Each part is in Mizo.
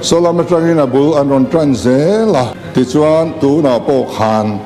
Saw lam atangin a bul an rawn tan zel a, tichuan tunah pawh khan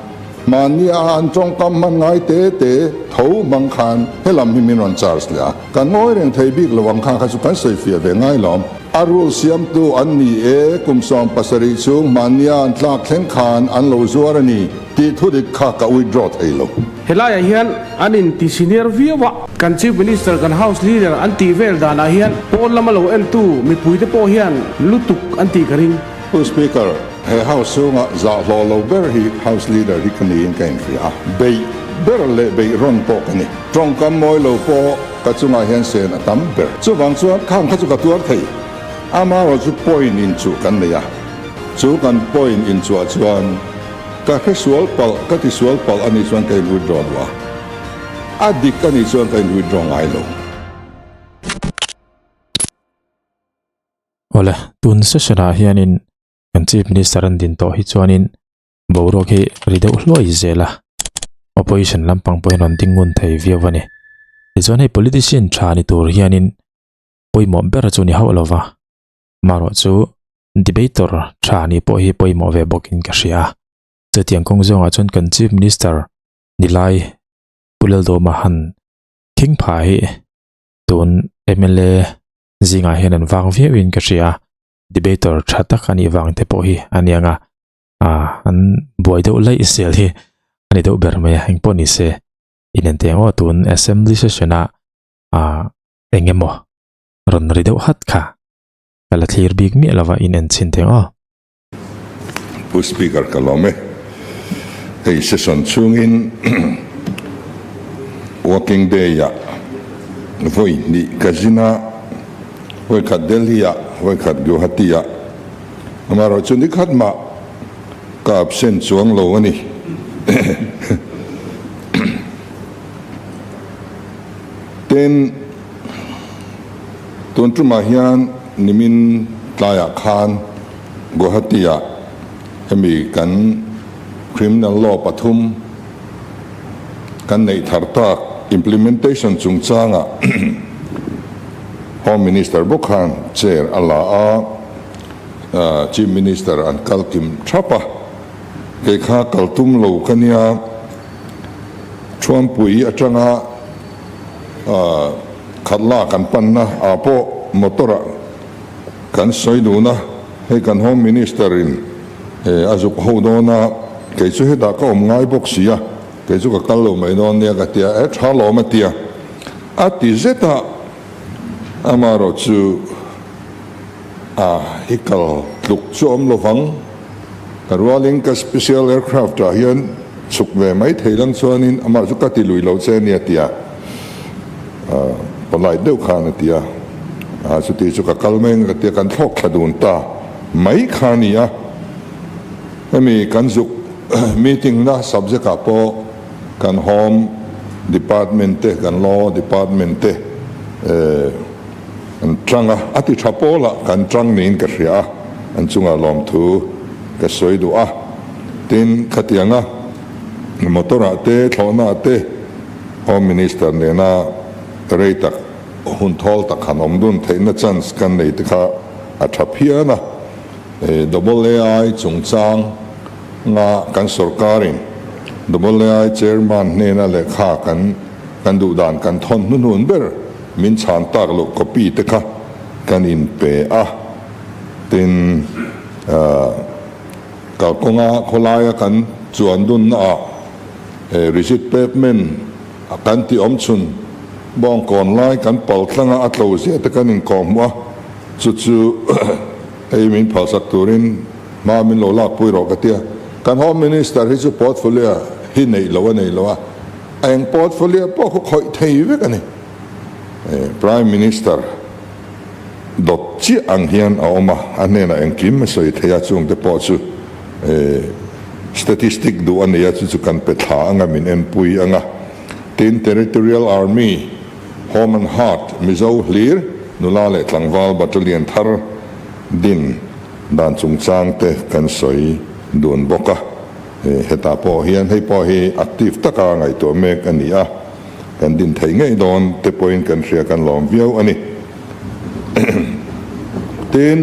mahnia an tawngkam hman ngai te te tho hmang khan helam hi min rawn charge leh a, kan ngawi reng thei bik lo ang kha kha chu kan sawifiah ve ngai lawm. A rule siamtu an ni e, kum 17 chhung mahnia an tlak thleng khan an lo zuar a ni tih thudik kha ka withdraw thei lo. Helaiah hian an inti senior viau a, kan Chief Minister, kan House Leader an tih vel danah hian pawn lama lo entu mipuite pawh hian lutuk an tih ka ring. Pu Speaker, he House chhunga zah hlawh lo ber hi House Leader hi ka niin ka inhria a, beih ber leh beih rawn pawh ka ni. Tawngkam mawi lo pawh ka chungah hian sen a tam ber. Chuvang chuan khang kha chu ka tuar thei. Amaherawh chu point inchuh kan nei a, chu kan point inchuah chuan Ka hre sual palh, ka ti sual palh a nih chuan ka in withdraw duh a, a dik a nih chuan ka in withdraw ngai lo. Awle, tun session ah hianin kan Chief Minister an din tawh hi chuanin boruak hi ri deuh hluai zel a, opposition lampang pawhin rawn ding ngun thei viau a ni. Tichuan hei politician tha ni tur hianin pawimawh ber chu ni hauh lova, marawh chu Debater tha nih pawh hi pawimawh ve bawkin ka hria. Chutiang kawng zawngah chuan kan Chief Minister Nilai Pu Laldawma han thing pha hi tun mla zingah hian an vang viauin ka hria. Debater tha tak a nih vang te pawh hi a ni ang a, an buai deuh laih zel hi a ni deuh ber mai a, engpawh ni se inenteng aw tun Assembly session ah eng emaw rawn ri deuh hat kha. Ka la thlir bik miah lova in en chhin thei aw. Pu Speaker ka lawm e. Hei session chhungin working day ah vawi hnih ka zin a, vawi khat Delhi ah, vawi khat Guwahati ah. Amaherawhchu ni khat mah ka absent chuang lo a ni. Tin. Tun tumah hian nimin tlaiah khan Guwahati-ah hemi kan Criminal Law pathum kan neih thar tak implementation chungchangah Home Minister bawk khan chair a la a, Chief Minister an kal kim thap a, kei kha kal tum lo ka nia, Thuampui atanga Khatla kan panna ah pawh motor ah kan sawi dun a, hei kan Home Minister in a zuk ho dawn a, kei chu hetah ka awm ngai bawk si a, kei chu ka kal lo mai dawn nia ka ti a, e tha lawm a ti a, a ti zet a, amaherawh chu a hi kal tluk chu awm lovang, ka rualin ka special aircraft ah hian chhuk ve mai thei lang chuanin amah chu ka ti lui lo che ania ti a, polite deuh khan a ti a, a chuti chu ka kal mai ang ka ti a, kan thlawk thla dun ta mai kha a ni a, hemi kan zuk meeting na subject ah pawh kan home department te kan law department te an tang a, a ti tha pawl ah kan tang niin ka hria a, an chungah lawmthu ka sawi duh a, tin khatianga motor ah te thlawhna ah te Home Minister nena rei tak hun thawl tak han awm dun theihna chance kan nei te kha a tha phian a, Double AI chungchang nga kan sorkarin Double AI Chairman hnena lehkha kan kan duh dan kan thawn hnuhnun ber min chhan tak loh copy te kha kan inpe a, tin kalkawnga khawlaia kan chuan dunna ah rigid pavement a kan tih awm chhun bawngkawn lai kan pal tlanga a tlo ziah te kan inkawhhmuh a, chu chu hei min phalsak turin hma min lo lakpui rawh ka tia. Kan Home Minister hi chu portfolio hi neih lo a nei lo a, a eng portfolio pawh khaw khawih thei vek a ni. Prime Minister dawt chiah ang hian a awm a, a hnenah engkim a sawi thei a, chungte pawh chu statistic duh a nei a, chu chu kan pe thla anga min enpui anga. Tin, Territorial Army, Home and Heart, Mizo hlir, nula leh tlangval battalion thar din dan chungchang te kan sawi dun bawk a. Hetah pawh hian hei pawh hi active taka ngaihtuah mek a ni a. Kan din thei ngei dawn te pawhin kan hria kan lawm viau a ni. Tin,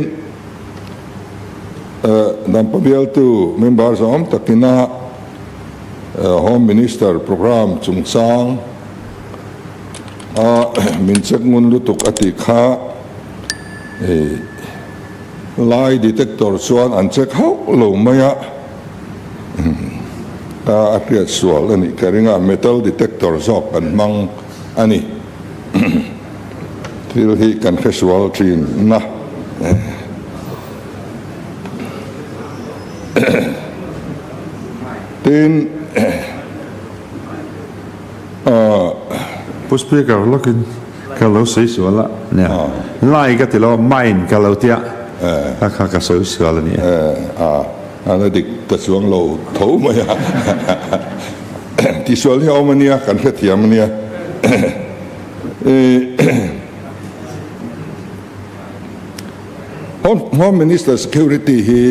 Dampa bialtu member zawm takina Home Minister programme chungchang a min check ngun lutuk a tih kha lie detector chuan an check hauh lo mai a, a hriat sual a nih ka ring a, metal detector zawk an hmang a ni. Thil hi kan hre sual thin na. Tin, Pu Speaker lawkin ka lo sawi sual a nia, lai ka ti lo a, mine ka lo tia, kha kha ka sawi sual a ni e. A la dik ta chuang lo tho mai a, tihsual hi a awm a nia, kan hrethiam a nia. Home Minister Security hi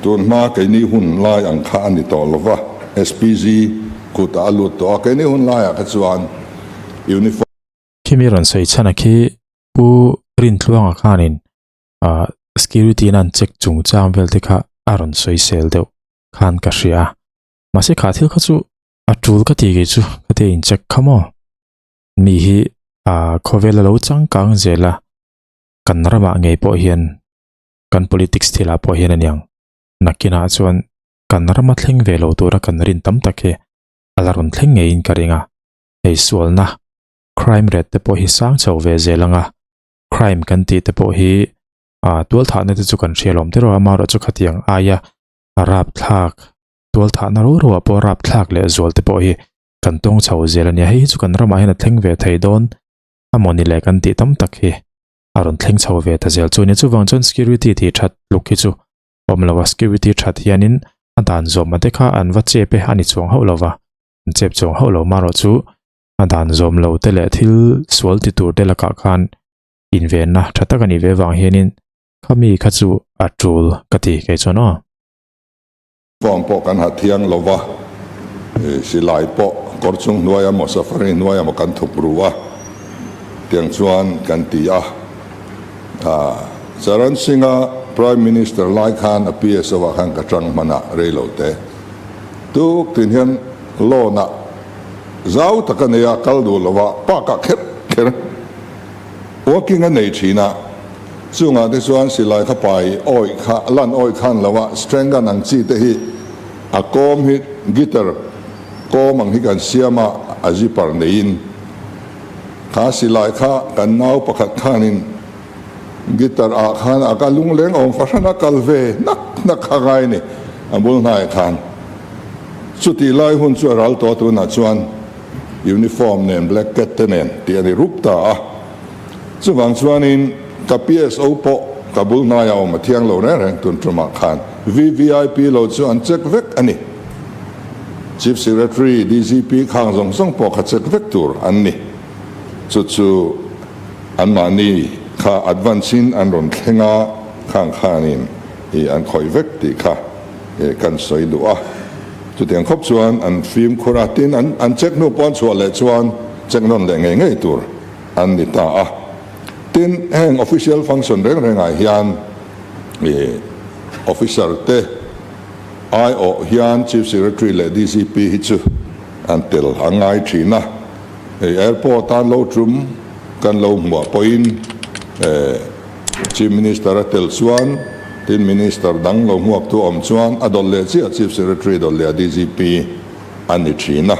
tun hma keini hun lai ang kha a ni tawh lo va, SPG kutah a lut tawh a, keini hun laiah kha chuan uniform. Khimi rawn sawi chhan a khi Pu Rintluanga khanin security in an check chungchang vel te kha a rawn sawi sel deuh khan ka hria a, mahse kha thil kha chu a tul ka ti kei chu ka ti a in check kha maw. Mi hi ah khawvel a lo changkang zel a, kan ramah ngei pawh hian kan politics thilah pawh hian a niang. Nakinah chuan kan rama thleng ve lo tura kan rin tam tak hi a la rawn thleng ngeiin ka ring a, hei sualna crime rate te pawh hi sang chho ve zel ang a, crime kan tih te pawh hi ah tualthahna te chu kan hria lawm tiraw amaherawh chu khatiang aia rapthlak tualthahna ro ro ah pawh rapthlak leh zual te pawh hi kan tawng chho zel a nia, hei hi chu kan ramah hian a thleng ve thei dawn a mawni le kan tih tam tak hi a rawn thleng chho ve ta zel chu a nia, chuvang chuan security tih that tluk hi chu awm lo a, security that hianin a dan zawm a te kha an va chep e a ni chuang hauh lo va, an chep chuang hauh lo marawh chu a dan zawm lo te leh thil sual ti tur te lakah khan invenna tha tak a nih ve vang hianin khami kha chu a tul ka ti kei chuan aw. Form pawh kan ha thiang lo va, silai pawh kawr chung hnuai emaw safari hnuai emaw kan thup ru a, tiang chuan kan ti a. Charan Singh-a Prime Minister lai khan a PSO ah khan ka tang hman a, rei lo te. Tuk tin hian loan ah zau tak a nei a, kal duh lo va, park ah kher kher walking a nei thin a. Chungah te chuan silai kha pai awih kha lan awih khan lo a, string gun ang chi te hi a kawm hi guitar kawm ang hi kan siam a, a zipper neiin kha silai kha kan nau pakhat khanin guitar ah khan a ka lungleng awm fahran a kal ve nak nak kha ngai ni a bul hnaiah khan. Chutih lai hun chu a ral tawh a tunah chuan uniform nen black cat te nen tih a ni rup ta a. Chuvang chuanin ka PSO pawh ka bul hnaiah awm a thiang lo reng reng tun tumah khan VVIP lo chu an check vek a ni. Chief Secretary, DGP khang zawng zawng pawh kha check vek tur an ni. Chu chu anmahni kha advance in an rawn thleng a, khang khanin i an khawih vek tih kha kan sawi duh a. Chutiang khawp chuan an fimkhur a, tin an check hnu pawn chhuah leh chuan check nawn leh ngei ngei tur. an ni ta a. Tin, heng official function reng rengah hian ih officer te aiawh hian Chief Secretary leh DCP hi chu an tel a ngai thin a. Hei airport a lo tum kan lo hmuah pawhin eh Chief Minister a tel chuan tin Minister dang lo hmuaktu awm chuan a dawlh leh chiah Chief Secretary dawlh leh a DGP a ni thin a.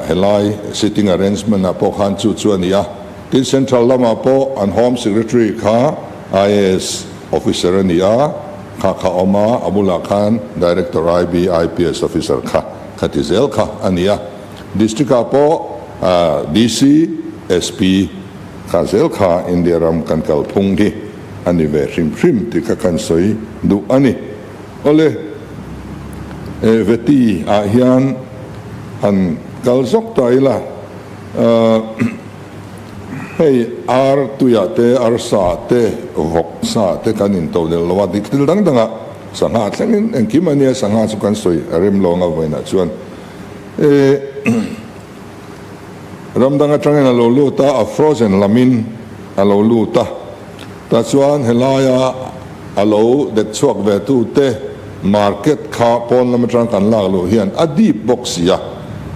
Helai sitting arrangement ah pawh khan chu chu a ni a, tin central lamah pawh an home secretary kha IAS officer a ni a, kha kha awm a, a bulah khan director IB IPS officer kha kha ti zel kha a ni a, district ah pawh DC, SP kha zel kha India ram kan kalphung hi a ni ve hrim hrim tih kha kan sawi duh a ni. Awle, e Veti ah hian han kal zawk ta ila, hei ar tuiah te, arsa te, vawk sa te kan into del lo a, dik thil dang dangah sangha thlengin engkim a nia, sangha chu kan sawi a rem lo ang a vawiinah chuan e ram dang atangin a lo lut a, a frozen lamin a lo lut a, tah chuan helaia. A lo dek chhuak ve tu te market kha pawn lam atang kan lak loh hian a deep bawk si a,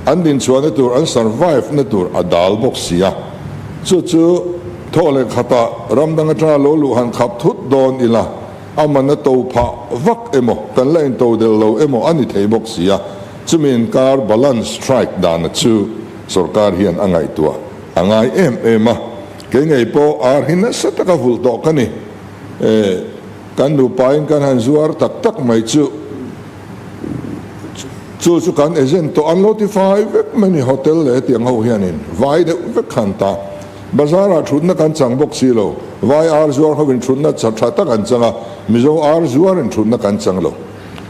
an dinchhuahna tur, an survive na tur a dal bawk si a. Chu chu thaw leh khatah ram dang atanga lo luh han khap thut dawn ila, a man a to phah vak emaw, kan la into del lo emaw a ni thei bawk si a. Chumi inkar balance strike dana chu sorkar hian a ngaihtuah a ngai em em a. Kei ngei pawh ar hi nasa taka vulh tawh ka ni. E, kan nupain kan han zuar tak tak mai chu, chu chu kan agent tawh an lo ti fai vek mai ni, hotel leh hetiang ho hianin vai deuh vek khan ta. Bazar ah thutna kan chang bawk si lo, vai ar zuar hovin thutna tha tak an chang a, Mizo ar zuarin thutna kan chang lo.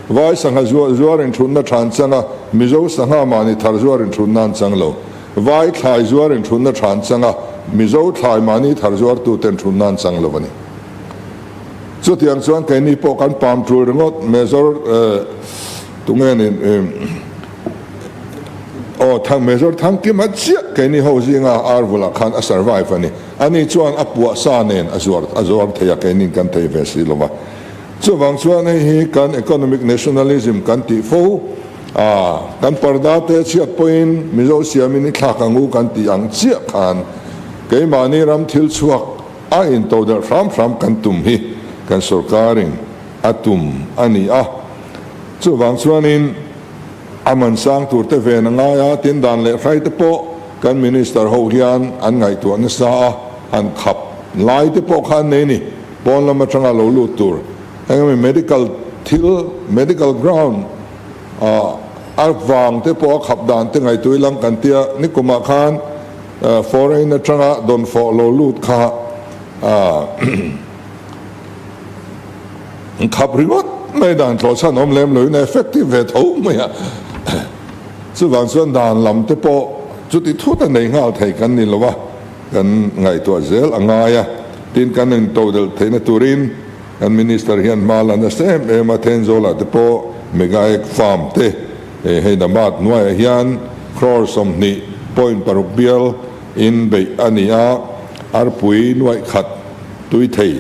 Vai sangha zuarin thutna tha an chang a, Mizo sangha mahni thar zuarin thutna an chang lo. Vai thlai zuar in thunna tha an chang a, Mizo thlai mahni thar zuartuten thunna an chang lo a ni. Chutiang chuan keini pawh kan pam tul ringawt Major tunge ni aw Thang Major Thangkima chiah keini ho zinga ar vulah khan a survive a ni. Ani chuan a puah sa nen a zuar a zuar thei a, keinin kan thei ve si lo va. Chuvang chuan hei hi kan economic nationalism kan tih fo. A, kan parda te chhiat pawhin Mizo siamin i thlak ang u kan tih ang chiah khan keimahni ram thil chhuak a intodelh hram hram kan tum hi kan sorkarin a tum a ni a. Chuvang chuanin a man sang tur te ven a ngai a, tin dan leh hrai te pawh kan minister ho hian an ngaihtuah nasa a, han khap lai te pawh kha an nei ni, pawn lam atanga lo lut tur. Engemaw medical thil, medical ground ah a vang te pawh a khap dan te ngaihtuah ilang kan tia, nikumah khan foreign atanga dawnfawh lo lut kha khap ringawt mai dan tlawh chhan awm lem loin a effective ve tho mai a, chuvang chuan dan lam te pawh chuti thut a nei nghal thei kan ni lo a, kan ngaihtuah zel a ngai a, tin kan intodelh theihna turin. Kan Minister hian hma la nasa em em a, Thenzawl-ah te pawh Mega Egg Farm te hei NABARD hnuaiah hian crore 20.6 bial in beih a ni a, arpui nuaih khat tui thei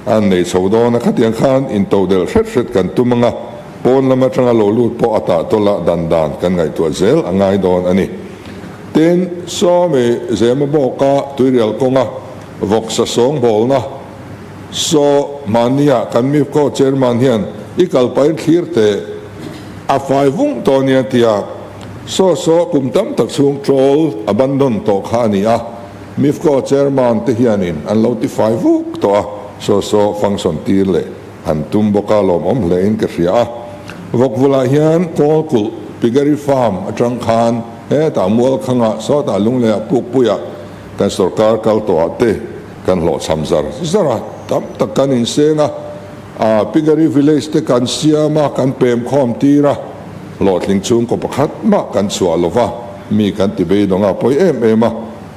an nei chho dawn a, khatiang khan intodelh hret hret kan tum ang a, pawn lam atanga lo lut pawh a tah tawlh a, dan dan kan ngaihtuah zel a ngai dawn a ni. Tin, Sawmi Zema bawka tuirial kawnga vawksa sawngbawlna, Saw, mahnia kan MIFCO chairman hian i kal pahin thlir teh a fai vung tawh nia tia saw saw kum tam tak chhung troll abandon tawh kha a ni a, MIFCO chairman te hianin an lo ti fai vuk tawh a, saw saw function tir leh an tum bawk a lawmawm hle in ka hria a. Vawkvulah hian Kawlkulh Piggery Farm atang khan hetah Mualkhangah sawtah Lungleiah Pukpuiah kan sorkar kal tawhah te Kan hlawhchham zar zar a, tam tak kan inseng a, aa Piggery Village te kan siam a, kan pem khawm tir a, hlawhtling chhungkaw pakhat mah kan chhuah lo va, mi kan ti beidawng a pawi em em a.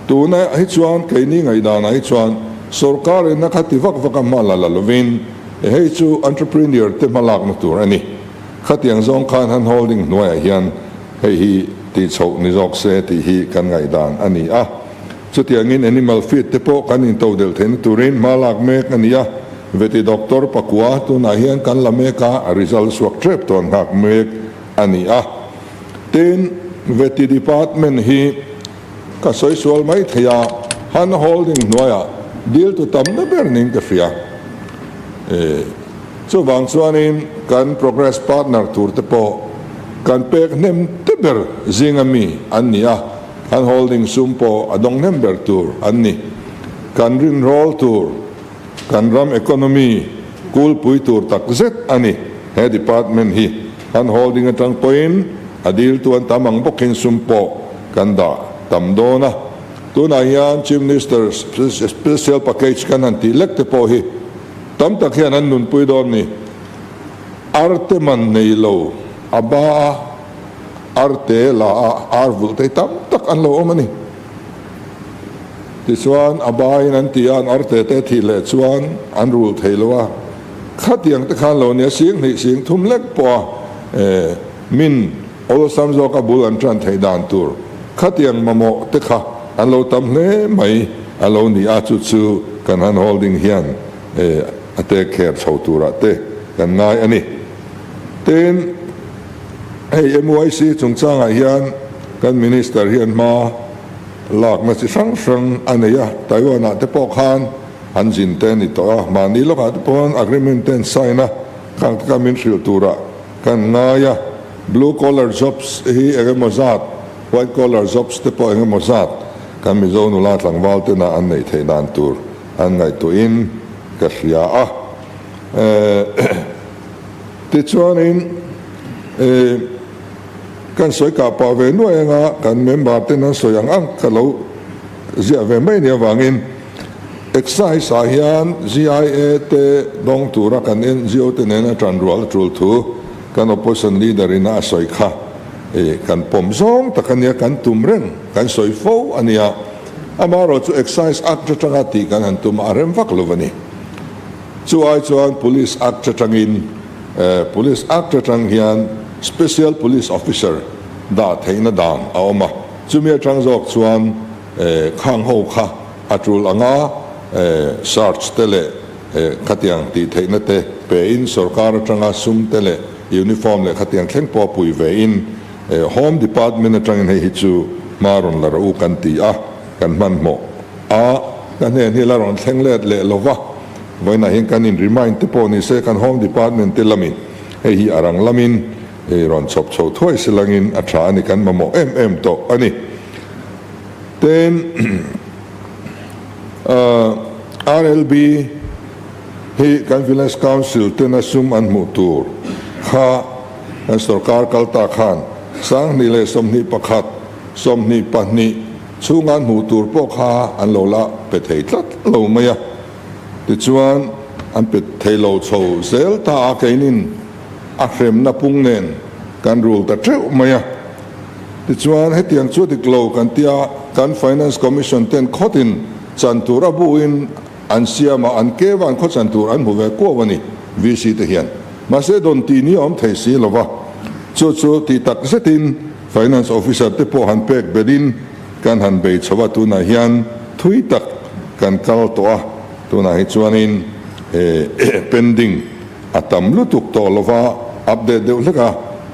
Tuna hi chuan keini ngaihdanah hi chuan sorkar in a kha ti vak vak a hma la la lovin hei chu entrepreneur te hmalakna tur a ni. Khatiang zawng khan han holding hnuaiah hian hei hi tihchhoh ni zawk se tih hi kan ngaihdan a ni a. Chutiangin animal feed te pawh kan intodelh theihna turin hma lak mek a ni a, veti doctor pakua tunah hian kan la mek a, a result suak tep tawn nghak mek a ni a. Tin, veti department hi ka sawi sual mai thei a, hand holding hnuaiah deal tu tamna ber niin ka hria. Chuvang chuanin kan progress partner tur te pawh kan pek hnem te ber zinga mi an ni a. An holding sum pawh a dawng hnem ber tur an ni. Kan rinrawl tur, kan ram economy kulpui tur tak zet a ni. He department hi an holding atang pawhin a diltu an tam ang bawkin sum pawh kan dah tam dawn a. Tunah hian Chief Minister Special Package kan han tih lek te pawh hi tam tak hian an nunpui dawn ni. Arte man nei lo a ba a. Arte la a ar vulh thei tam tak an lo awm a ni. Tichuan a baiin an ti a, an arte te thih leh chuan an rul thei lo a. Khatiang te khan lo nia sing hnih sing thum lek pawh a e min awlsam zawk a bul an tan theih dan tur khatiang mamawh te kha an lo tam hle mai a lo ni a, chu chu kan han holding hian e. a take care chho turah te kan ngai a ni. Tin, hei MYC chungchangah hian kan Minister hian hma lakna chi hrang hrang a nei a, Taiwan ah te pawh khan an zin te a ni tawh a, mahni lawkah te pawh agreement te an sign a, khang te kha min hrilh turah kan ngai a, blue collar jobs hi eng emaw zat, white collar jobs te pawh eng emaw zat kan Mizo nula tlangval tena an neih theih dan tur an ngaihtuahin ka hria a. Tichuanin kan sawi kah pah ve nuai anga kan member ten an sawi ang ang ka lo ziah ve mai nia vangin Excise ah hian GIA te dawng tura kan NGO te nena tan rual a tul thu kan opposition leader in a sawi kha kan pawm zawng tak ania kan tum reng kan sawi fo ania amaherawhchu Excise Act atanga tih kan han tum a rem vak lo a ni. Chu ai chuan Police Act atangin Police Act atang hian Special Police Officer dah theihna dan a awm a, chumi atang zawk chuan khang ho kha a tul anga search te leh khatiang tih theihna te pein sorkar atanga sum te leh uniform leh khatiang thleng pawh pui vein Home Department atangin hei hi chu hma rawn la rawh u kan ti a, kan hmanhmawh. A, ka hnen hi la rawn thleng let leh lo va, vawiinah hian kan in remind te pawh ni se kan Home Department te lamin hei hi a rang lamin hei rawn chhawp chho thuai se langin a tha a ni, kan mamawh em em tawh a ni. Tin, RLB hi kan Village Council tena sum an hmuh tur kha kan sorkar kal ta khan 2021, 22, Chhunga an hmuh tur pawh kha an lo la pe thei tlat lo mai a, tichuan an pe thei lo chho zel ta a, keinin a hremna pung nen kan rul ta teuh mai a. Tichuan hetiang chu dik lo kan tia, kan Finance Commission ten khawtin chan tur a buin an siam a, an ke van khaw chan tur an hmu ve kuau a ni, VC te hian. Mahse dawn tih ni a awm thei si lo va, chu chu tih tak zetin Finance Officer te pawh han pek belhin kan han bei chho a, tunah hian thui tak kan kal tawh a, tunah hi chuanin pending a tam lutuk tawh lova update deuh hlek a,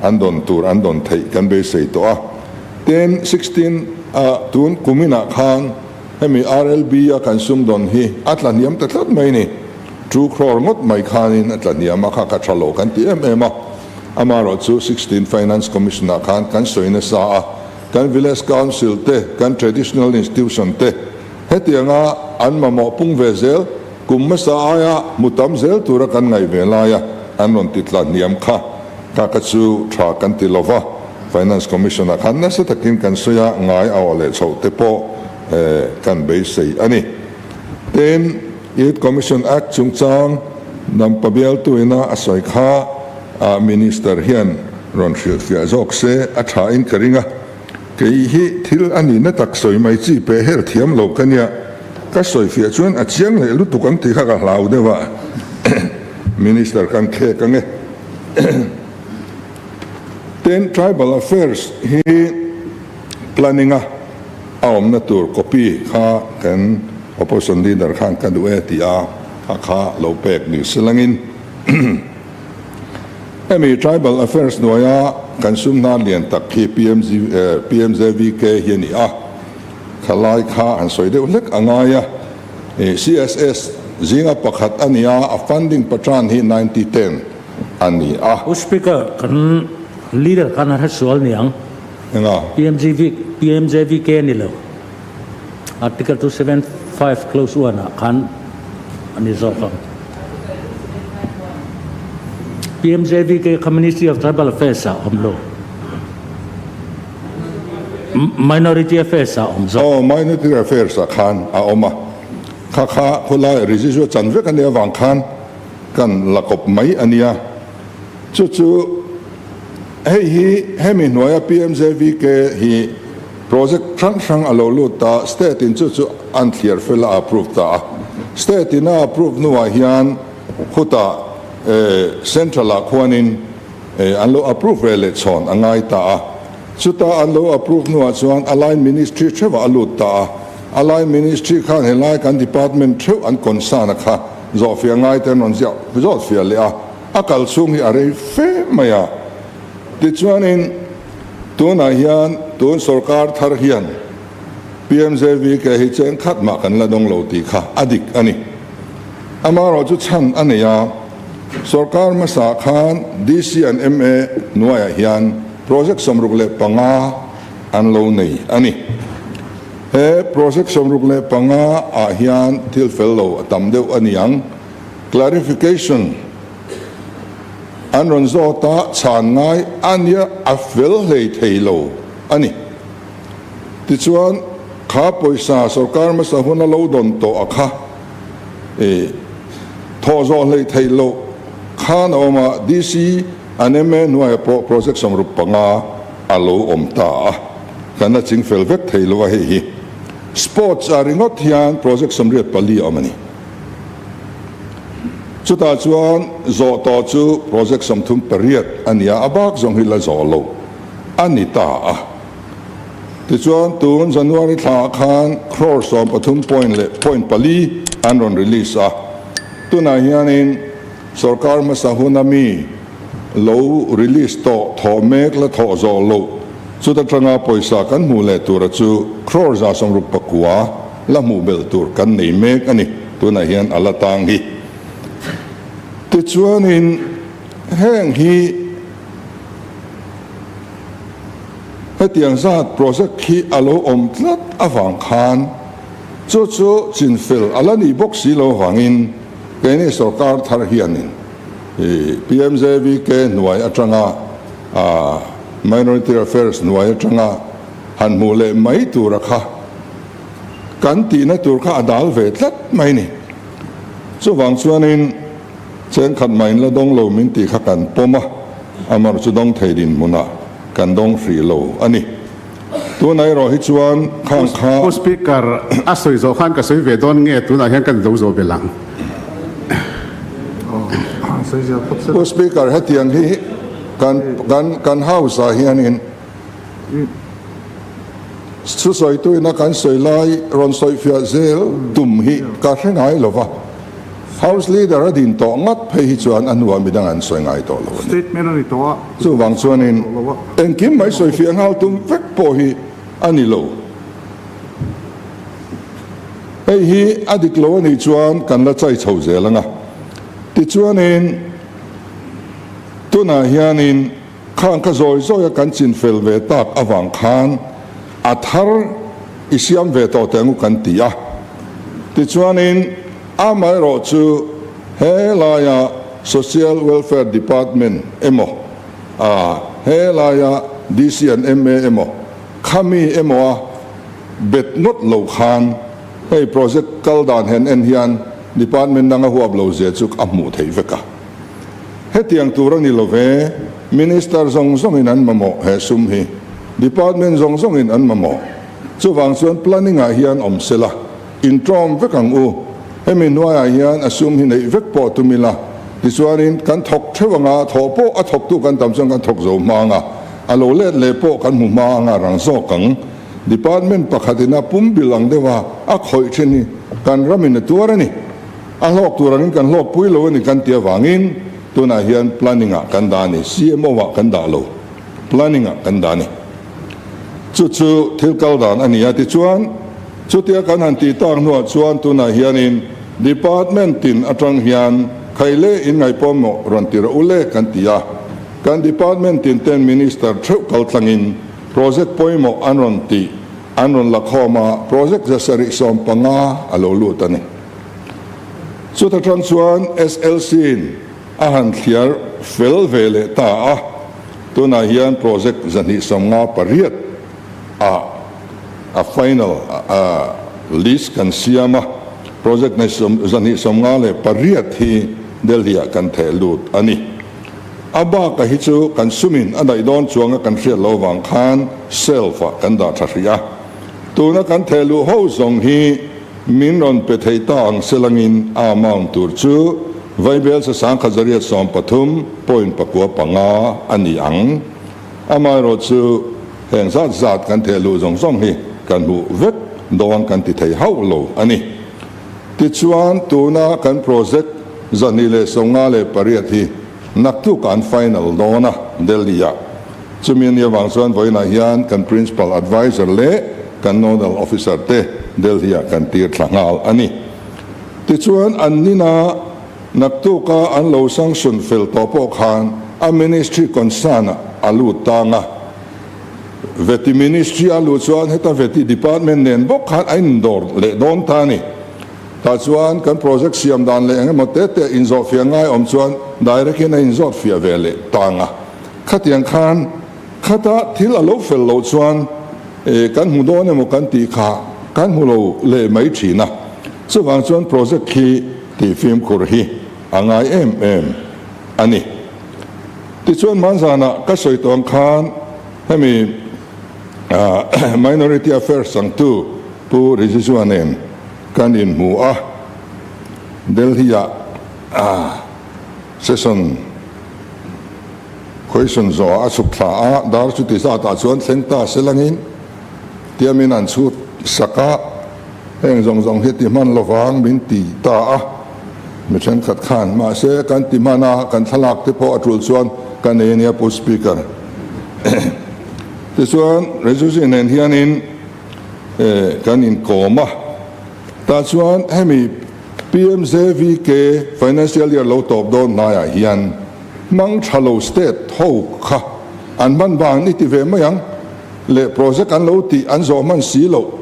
an dawn tur an dawn theih kan beisei tawh a. Ten 16 ah tun kuminah khan hemi RLB a kan sum dawn hi a tla hniam ta tlat mai ni, two crore ngawt mai khanin a tla hniam a, kha ka tha lo kan ti em em a. Amaherawh chu 16 Finance Commission ah khan kan sawi nasa a, kan Village Council te, kan Traditional Institution te hetianga an mamawh pung ve zel, kum hmasa aia hmu tam zel tura kan ngaih ve laia an rawn ti tla hniam kha kha kha chu tha kan ti lova, Finance Commission ah khan nasa takin kan sawi a, ngai a awh leh chhoh te pawh kan beisei a ni. Tin, Youth Commission Act chungchang Dampa bialtuina a sawi kha a Minister hian rawn hrilhfiah zawk se a tha in ka ring a, kei hi thil a nihna tak sawi mai chi pe her thiam lo ka nia, ka sawifiah chuan a chiang leh lutuk ang tih kha ka hlau deuh a, Minister kan khek ange. Tin, Tribal Affairs hi planning a a awmna tur copy kha kan Opposition Leader khan ka duh e tih a kha kha lo pek ni silangin hemi Tribal Affairs hnuaia kan sum hnar lian tak hi PMJVK hi a ni a, khalai kha han sawi deuh hlek a ngai a, CSS zinga pakhat a ni a, a funding patran hi 90-10 a ni a. Pu Speaker, kan Leader khan a hresual niang. Enga? PMGV, PMJVK a ni lo. Article 275 clause 1 ah khan a ni zawk ang. PMJVK kha Ministry of Tribal Affairs ah awm lo. Minority Affairs ah awm zawk. Aw, Minority Affairs ah khan a awm a. Kha kha khawlai Rijiju a chan vek a nih avang khan kan la kawp mai a nia. Chu chu hei hi hemi hnuaia PMJVK hi project hrang hrang a lo lut ta, state in chu chu an thliar fel a approve ta a. State in a approve hnuah hian khutah central ah khuanin an lo approve ve leh chhawn a ngai ta a. Chuta an lo approve hnuah chuan a line ministry theuhah a lut ta a. A line ministry khan helai kan department theuh an concern a kha. Zawhfiah ngaite an rawn ziah zawt fiah leh a, a kal chhung hi a rei fe mai a. Tichuanin tunah hian tun sorkar thar hian PMJVK hi cheng khat mah kan la dawng lo tih kha a dik a ni. Amaherawhchu chhan a nei a, sorkar hmasa khan DC and MA hnuaiah hian project 65 an lo nei a ni. He project 65 ah hian thil fel lo a tam deuh a ni ang. Clarification an rawn zawt a, chhan ngai a nia a fel hlei thei lo a ni. Tichuan, kha pawisa sorkar hmasa huna lo dawn tawh a kha i thawh zawh hlei theih loh khan a awm a, DC an MA hnuaiah pawh project 65 a lo awm ta a, kan la ching fel vek thei lo a hei hi. Sports ah ringawt hian project 84 a awm a ni. Chutah chuan zawh tawh chu project 38 a ni a, a bak zawng hi la zawh lo a ni ta a. Tichuan tun January thla ah khan crore 13 point leh point pali an rawn release a, tunah hianin sorkar hmasa huna mi lo release tawh thawh mek la thawh zawh loh chuta tanga pawisa kan hmuh leh tura chu crore 169 la hmuh belh tur kan nei mek a ni, tunah hian a la tang hi. Tichuanin heng hi. Hetiang zat project hi a lo awm tlat avang khan chu chu chinfel a la nih bawk si lo avangin keini sorkar thar hianin PMJVK hnuai atanga Minority Affairs hnuai atanga han hmuh leh mai tura kha kan tihna tur kha a dal ve tlat mai ni. Chuvang chuanin Cheng khat mah in la dawng lo min tih kha kan pawm a, amar chu dawng thei dinhmunah kan dawng hrih lo a ni. Tunah erawh hi chuan khang kha. Pu Speaker, a sawi zawh khan ka sawi ve dawn nge tunah hian kan lo zawh belh ang? Pu Speaker, hetiang hi kan kan kan House ah hianin Thusawitu ina kan sawi lai rawn sawifiah zel tum hi ka hre ngai lo va, House Leader a din tawh ngat phei hi chuan a hnuah midang an sawi ngai tawh lo a ni. Chuvang chuanin engkim mai sawifiah nghal tum vek pawh hi a ni lo. Hei hi a dik lo a nih chuan kan la chai chho zel ang a. Tichuanin tunah hianin. Khang kha zawi zawi a kan chin fel ve tak avang khan a thar i siam ve tawh teh angu kan ti a. Tichuanin amaherawh chu he laia Social Welfare Department emaw a he laia DC and MA emaw khami emaw a bet ngawt lo khan hei project kal dan hen en hian department danga huap lo zia chu a hmuh theih vek a. Hetiang tur a ni lo ve, Minister zawng zawngin an mamawh he sum hi, Department zawng zawngin an mamawh. Chuvang chuan planning ah hian awm sela, intawm vek ang u. Hemi hnuaiah hian a sum hi neih vek pawh tum ila, tichuanin kan thawk theuh anga, thawh pawh a thawktu kan tam chuan kan thawk zo hma anga, a lo let leh pawh kan hmu hma anga rang zawk ang. Department pakhatin a pumbil ang deuha a khawih thin hi kan ramin a tuar a ni. A hlawk tur angin kan hlawk pui lo a ni kan ti avangin tunah hian planning ah kan dah a ni, CMO ah kan dah lo, planning ah kan dah a ni. Chu chu thil kal dan a ni a, tichuan chutia kan han tih tak hnuah chuan tunah hianin department tin atang hian khaile in ngaihpawimawh rawn ti rawh u le kan ti a, kan department tin ten minister theuh kal tlangin project pawimawh an rawn tih an rawn la khawm a, project 715 a lo lut a ni. Chuta tang chuan SLC-in a han thliar fel ve leh ta a, tunah hian project 258 ah a final list kan siam a, project 258 hi Delhi-ah kan theh lut a ni. A baka hi chu kan sumin a daih dawn chuanga kan hriat loh avang khan shelf-ah kan dah tha hrih a, tuna kan theh luh ho zawng hi Min rawn pe thei ta ang selangin a amount tur chu Vaibel 1113 point 95 a ni ang. Amaherawh chu heng zat zat kan theh luh zawng zawng hi kan hmuh vek dawn kan ti thei hauh lo a ni. Tichuan, tuna kan project 258 hi naktuk an final dawn a, Delhi-ah. Chumi a nih avang chuan vawiinah hian kan Principal Adviser leh kan Nodal Officer te Delhi-ah kan tir thla nghal a ni. Tichuan, an nina naktuka an lo sanction fel tawh pawh khan a Ministry concern-ah a lut tang a. Veti Ministry a luh chuan heta Veti Department nen bawk khan a indawr leh dawn ta a ni. Tah chuan kan project siam dan leh engemaw te te inzawh fiah ngai awm chuan direct in a inzawt fiah ve leh tang a. Khatiang khan khata thil a lo fel loh chuan kan hmu dawn emaw kan tih kha kan hmu lo leh mai thin a. Chuvang chuan project khi tih fimkhur hi a ngai em em a ni. Tichuan hmanzanah ka sawi tawh ang khan hemi Minority Affairs changtu Pu Rijiju nen kan inhmu a, Delhi-ah session question zawhah a chhuk thla a, dar chuti zatah chuan thleng ta se langin tiamin an chhut sak a. Heng zawng zawng hi ti hman lovang min ti ta a, mi thenkhat khan. Mahse, kan ti hman a, kan thlalak te pawh a tul chuan ka nei a nia Pu Speaker. Tichuan, Rezuzi nen hianin kan inkawm a, tah chuan hemi PMJVK Financial Year lo tawp dawn hnaiah hian hmang tha lo state ho kha an hman vang i ti ve mai ang leh project an lo tih an zawh hman si loh.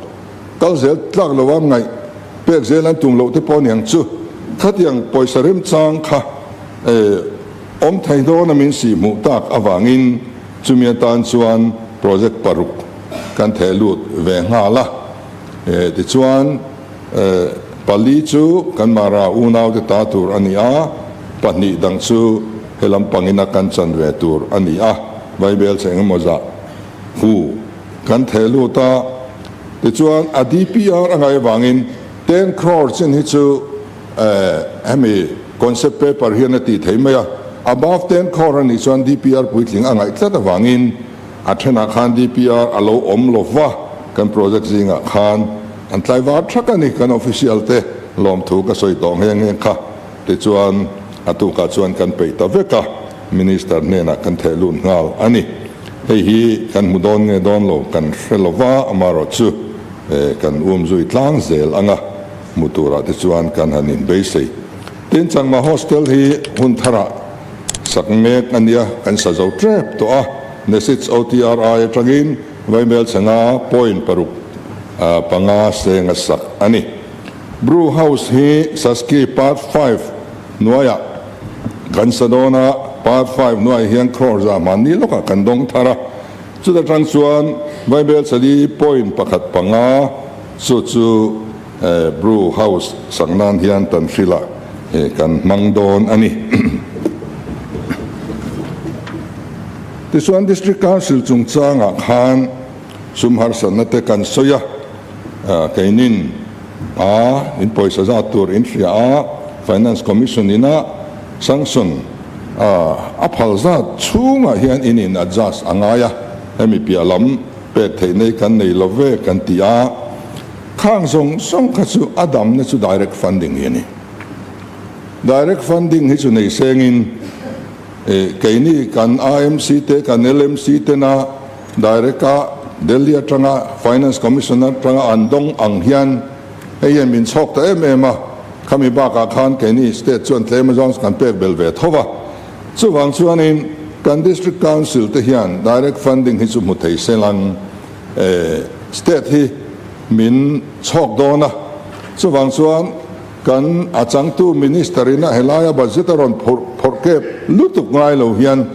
Kal zel tlak lo a ngaih pek zel an tum loh te pawh aniang chu. Khatiang pawisa remchang kha awm thei dawn a min sih hmuh tak avangin chumi atan chuan project paruk kan theh lut ve nghal a. Tichuan pali chu kan Mara unaute ta tur a ni a, pahnih dang chu helam pangina kan chan ve tur a ni a, Vaibel che engemaw zah hu. Kan theh lut a, tichuan a DPR a ngaih avangin 10 crore chin hi chu hemi concept paper hian a tih thei mai a, above 10 crore a nih chuan DPR puitling a ngaih tlat avangin a thenah khan DPR a lo awm lo va, kan project zingah khan an tlaivar thak a ni, kan official te lawmthu ka sawi tawh nghe nghe kha, tichuan a tukah chuan kan peih ta vek a, Minister hnenah kan theh lut nghal a ni. Hei hi kan hmu dawn nge dawn lo kan hre lo va, amaherawhchu kan um zui tlang zel ang a, hmu turah te chuan kan han inbeisei. Tin, Changma Hostel hi hun tharah sak mek a nia, kan sa zo tep tawh a, Nesits OTRI atangin Vaimel chhanga point paruk panga seng a sak a ni. Brew House hi Saski Part Five hnuaiah kan sa dawn a, Part Five hnuaiah hian crore za hmanni lawkah kan dawng thar a, chuta tang chuan Vaibel chali point pakhat panga chu chu Brew House sak nan hian tan hrilah kan hmang dawn a ni. Tichuan District Council chungchangah khan sum harsatna te kan sawi a. Keinin a in pawisa zat tur in hria a, Finance Commission ina sanction a phal zat chhungah hian in in adjust a ngai a, hemi piah lam pek theih nei kan nei lo ve kan ti a, khang zawng zawng kha chu a damna chu direct funding hi a ni. Direct funding hi chu nei sengin keini kan AMC te kan LMC tena Direct a Delhi atanga Finance Commission atanga an dawng ang hian hei hian min chhawk ta em em a, khami bakah khan keini state chuan tlem azawng kan pek bel ve tho va. Chuvang chuanin kan District Council te hian direct funding hi chu hmu thei se lang state hi min chhawk dawn a, chuvang chuan kan a changtu Minister in a helaia budget a rawn phurh phawrh kep lutuk ngai lo hian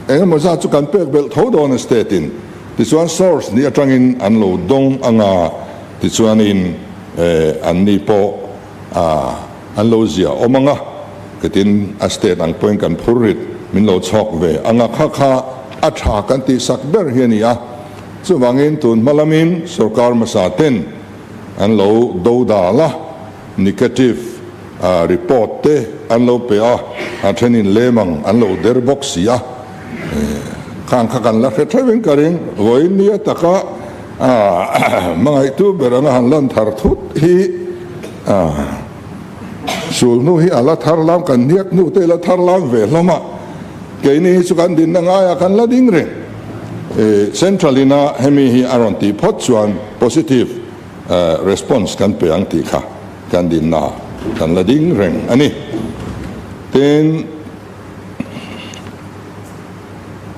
Eng emaw zat chu kan pek belh tho dawn a state in, tichuan source ni atangin an lo dawng anga tichuanin an ni pawh an lo zia awm anga ketin a state ang pawhin kan phur rit min lo chhawk ve anga kha kha a tha kan tih sak ber hi a ni a, chuvangin tun hma lamin sorkar hmasa ten an lo do dal a. Negative report te an lo pe a, a thenin lem ang an lo der bawk si a, khang kha kan la hre theuhin ka ring, vawiin nia taka hmangaihtu ber anga han lan thar thut hi. Sul hnu hi a la thar lam, kan hniak hnu te la thar lam ve hlawm a, keini hi chu kan dinna ngaiah kan la ding reng. Central ina hemi hi a rawn tih phawt chuan positive response kan pe ang tih kha kan dinna kan la ding reng a ni. Tin,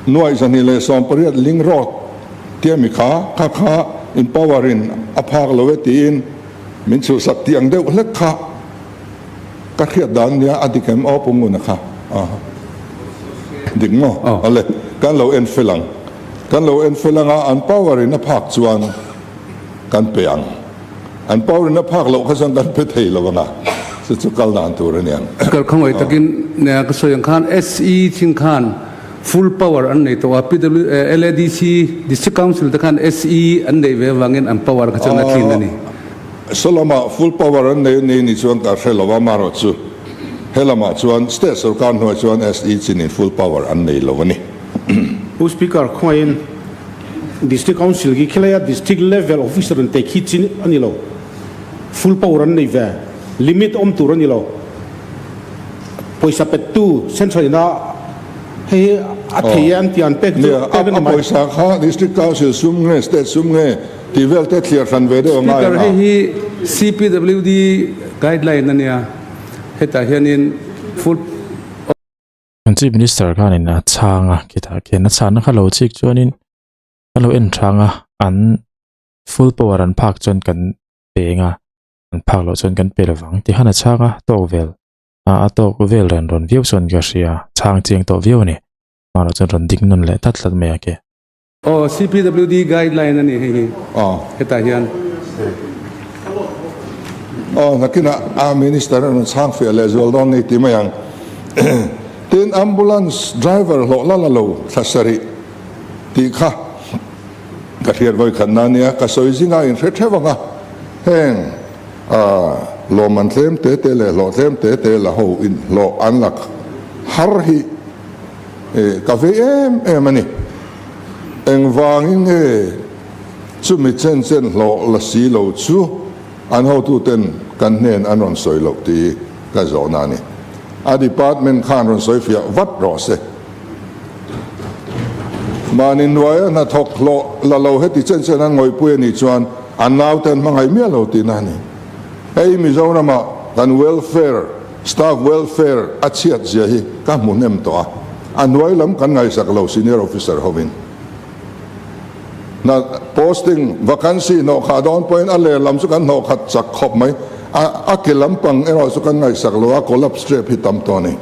nuaih 218 link road tia mi kha kha kha in power in a phak lo e tiin min chhuhsak tih ang deuh hlek kha ka hriat dan nia a dik em aw Pu Nguna kha a dik maw ale kan lo en fel ang kan lo en fel anga an power in a phak chuan kan pe ang an power in a phak loh kha chuan kan pe thei lo anga chu chu kal dan tur a niang. Kal khawngaih takin ka sawi ang khan SE thin khan full power an nei tawh a PW LADC District Council te khan SE an neih ve avangin an power kha chuan a tlin a ni. Saw lamah full power an nei a ni ni chuan ka hre lo a, amaherawhchu he lamah chuan state sorkar hnuai chuan SE chinin full power an nei lo a ni. Pu Speaker, khawngahin District Council khi khilaia District Level Officer in te khi chin a ni lo, full power an nei ve, limit awm tur a ni lo. Pawisa pettu Central ina hei hi a thei e an tih an pek chu pek a ni mai. A pawisa kha District Council sum nge State sum nge tih vel te thliar hran ve deuh a ngai Speaker, ang a. hei hi CPWD guideline a nia, hetah hianin full. Kan Chief Minister khanin a chhang a, khitah khian a chhanna kha lo chik chuanin a lo en thang a, an full power an phak chuan kan peng a, an phak loh chuan kan pe lovang tih khan a chhang a, tawk vel a a tawk vel ran rawn viau chuan ka hria, chhang chiang tawh viau a ni. Mahlo chuan rawn ding nawn leh tlat tlat mai a ke. Aw CPWD guideline a ni hei hi hetah hian. Aw nakinah a minister a rawn chhang fiah leh zual dawn ni ti mai ang. Tin ambulance driver hlawh la la lo thla sarih tih kha ka hriat vawi khat na nia ka sawi zinga inhre theuh ang a, heng lawmman tlem te te leh hlawh tlem te te la ho in hlawh an la har hi Ka vei em em a ni. Engvangin nge chumi chen chen hlawh la si lo chu an hotuten kan hnen an rawn sawi loh tih hi ka zawhna a ni. A department khan rawn sawi fiah vat rawh se. Mahni hnuaia hnathawk hlawh la lo heti chen chen an ngawihpui a nih chuan an naute an hmangaih miah lo tihna a ni. Hei Mizoramah kan welfare Staff welfare a chhiat zia hi ka hmu hnem tawh a, a hnuai lam kan ngaihsak lo senior officer hovin. Hna posting vacancy hnawhkhah dawn pawhin a ler lam chu kan hnawhkhat chak khawp mai, a a ke lampang erawh chu kan ngaihsak lo a, collapse trap hi tam tawh a ni.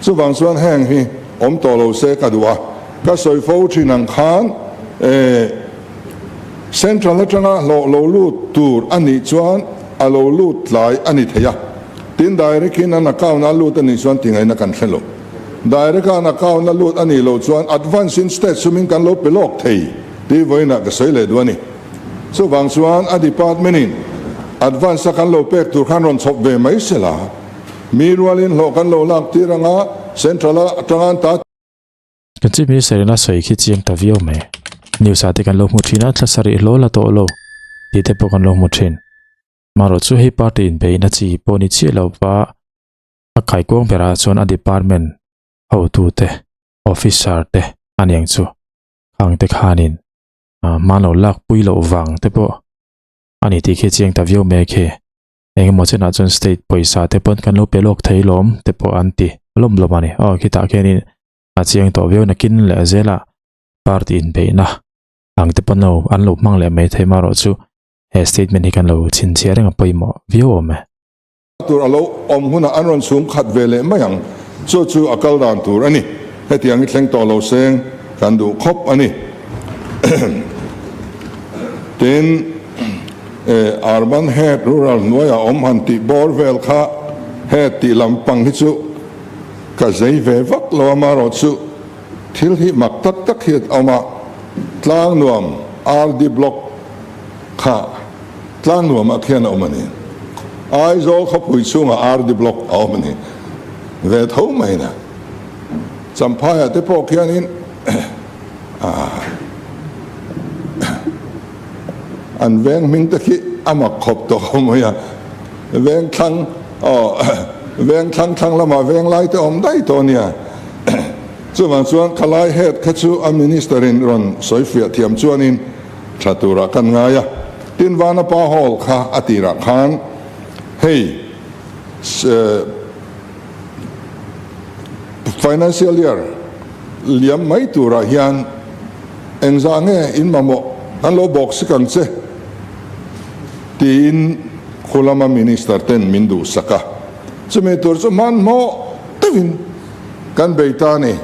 Chuvang chuan heng hi awm tawh lo se ka duh a, ka sawi fo thin ang khan eh Central atanga hlawh lo lut tur a nih chuan a lo lut tlai a ni thei a, tin direct in an account a lut a nih chuan tingaihna kan hre lo. Direct a an account a lut a nih loh chuan advance in state sumin kan lo pe lawk thei tih vawiinah ka sawi leh duh a ni. Chuvang chuan a department in advance a kan lo pek tur khan rawn chhawp ve mai sela, mi rualin hlawh kan lo lak tir anga central atanga an ta Kan Chief Minister in a sawi khi chiang ta viau mai. News ah te kan lo hmu thin a, thla sarih hlawl a tawh lo tih te pawh kan lo hmu thin. Marawh chu hei party inbeihna chi pawh ni chiah lo va a kaikuang berah chuan a department hotute officer te a niang chu khang te khanin hman lo lak pui loh vang te pawh a ni tih khi chiang ta viau mai khi. Engemaw chenah chuan state pawisa te pawn kan lo pe lawk thei lawm te pawh an ti lawm lawm a ni. Aw khitah khianin a chiang tawh viau nakin leh zelah party inbeihna ang te pawn lo an lo hmang leh mai thei marawh chu he statement hi kan lo chhinchhiah reng a pawimawh viau awm e. Tur a lo awm hunah an rawn chhum khat ve leh mai ang. Chu chu a kal dan tur a ni. Hetiang hi thleng tawh lo seng kan duh khawp a ni. Tin. Urban head rural hnuaiah awm han tih bawr vel kha head tih lampang hi chu ka zei ve vak lo a, marawh chu thil hi mak tak tak hi a awm a, Tlangnuam RD Block kha Tlangnuamah khian a awm a ni. Aizawl khawpui chhungah RD Block a awm a ni ve tho mai na. Champhaiah te pawh khianin An veng hming te khi a mak khawp tawh mai a, veng thlang aw Veng thlang thlang lamah veng lai te awm daih tawh nia. Chuvang chuan khalai head kha chu a minister in rawn sawi fiah thiam chuanin tha turah kan ngai a. Tin Vanapa Hall kha a tirah khan hei financial year liam mai turah hian engzah nge in mamawh kan lo bawk sik ang che tiin khu lama minister ten min duhsak a. Chumi tur chu hmanhmawh deuhin kan bei ta a ni.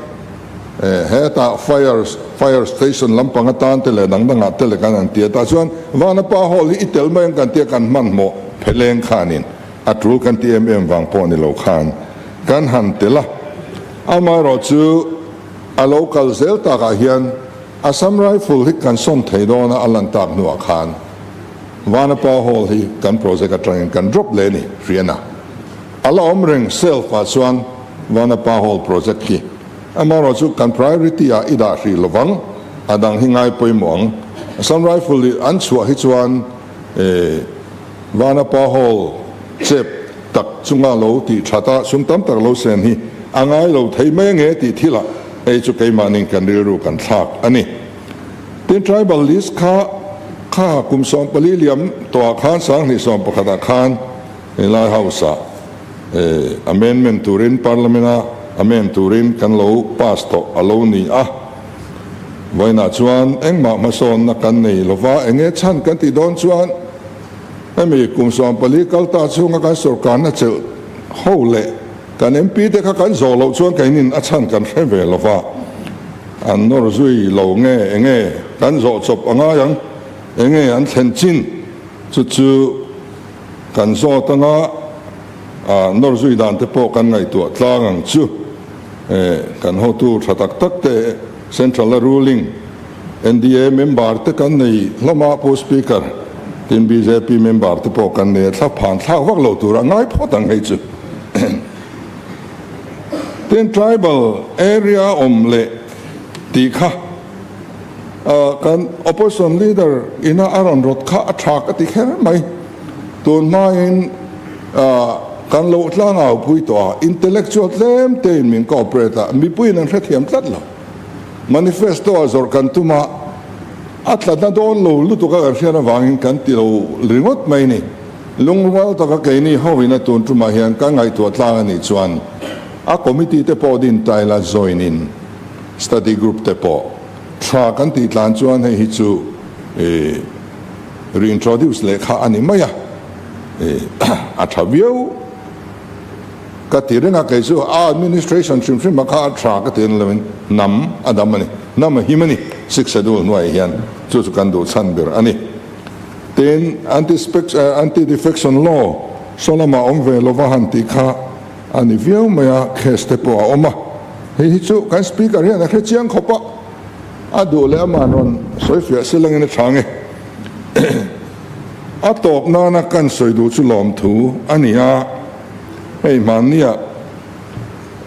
Hetah fire fire station lampang atan te leh dang dangah te leh kan han ti a, tah chuan Vanapa Hall hi i tel mai ang kan tia kan hmanhmawh pheleng khanin a tul kan ti em em vang pawh ni lo khan kan han tel a. Amaherawhchu a lo kal zel takah hian Assam Rifle hi kan sawn thei dawn a, a lan tak hnuah khan Vanapa Hall hi kan project atangin kan drop leh a ni, Hriana. A la awm reng self ah chuan Vanapa Hall project hi amaherawhchu kan priority ah i dah hrih lovang, a dang hi ngai pawimawh ang. Assam Rifle hi an chhuah hi chuan Vanapa Hall chep tak chunga lo tih that a sum tam tak lo sen hi a ngai lo thei mai ange tih thil ah hei chu keimahni kan rilru kan thlak a ni. Tin tribal list kha kha kum 14 liam tawh ah khan 2011 ah khan helai house ah amendment turin parliament a amend turin kan lo pass tawh a lo ni a. Vawiinah chuan engmah hmasawnna kan nei lova enge chhan kan tih dawn chuan Hemi kum 14 kal ta chhunga kan sorkarna chelh ho leh kan MP te kha kan zawh loh chuan keinin a chhan kan hre ve lo va, an nawr zui lo nge enge kan zawh chawp a ngai ang, enge an thlen chin chu chu kan zawt anga nawr zui dan te pawh kan ngaihtuah tlang ang chu. Kan hotu tha tak tak te Central a ruling NDA member te kan nei hlawm a, Pu Speaker, tin bjp member te pawh kan nei a, thla phan thlak vak lo tur a ngai phawt ang hei chu. Tin tribal area awm leh tih kha kan opposition leader ina a rawn rawt kha a tha ka ti kher mai. Tun hmain kan lo tlangau pui tawh a, intellectual tlem tein min cooperate a, mipuiin an hrethiam tlat lo. Manifesto a zawrh kan tum a, a tlatna dawn lo lutuk a kan hriat avangin kan ti lo ringawt mai ni. Lungrual taka keini ho ina tun tumah hian kan ngaihtuah tlang a nih chuan a committee te pawh din ta ila join in study group te pawh tha kan tih tlan chuan hei hi chu reintroduce leh kha a ni mai a, a tha viau. Ka ti reng a, kei chu a administration hrim hrim a kha a tha ka ti en lo in hnam a dam a ni, hnam a him a ni, Sixth Schedule hnuaiah hian chu chu kan duh chhan ber a ni. Tin, anti-defection law saw lamah awm ve lova han tih kha a ni viau mai a, case te pawh a awm a, hei hi chu kan Speaker hian a hre chiang khawp a, a duh leh ama'n rawn sawi fiah si langin a tha nge. A tawp nana kan sawi duh chu lawmthu a ni a, hei hmannia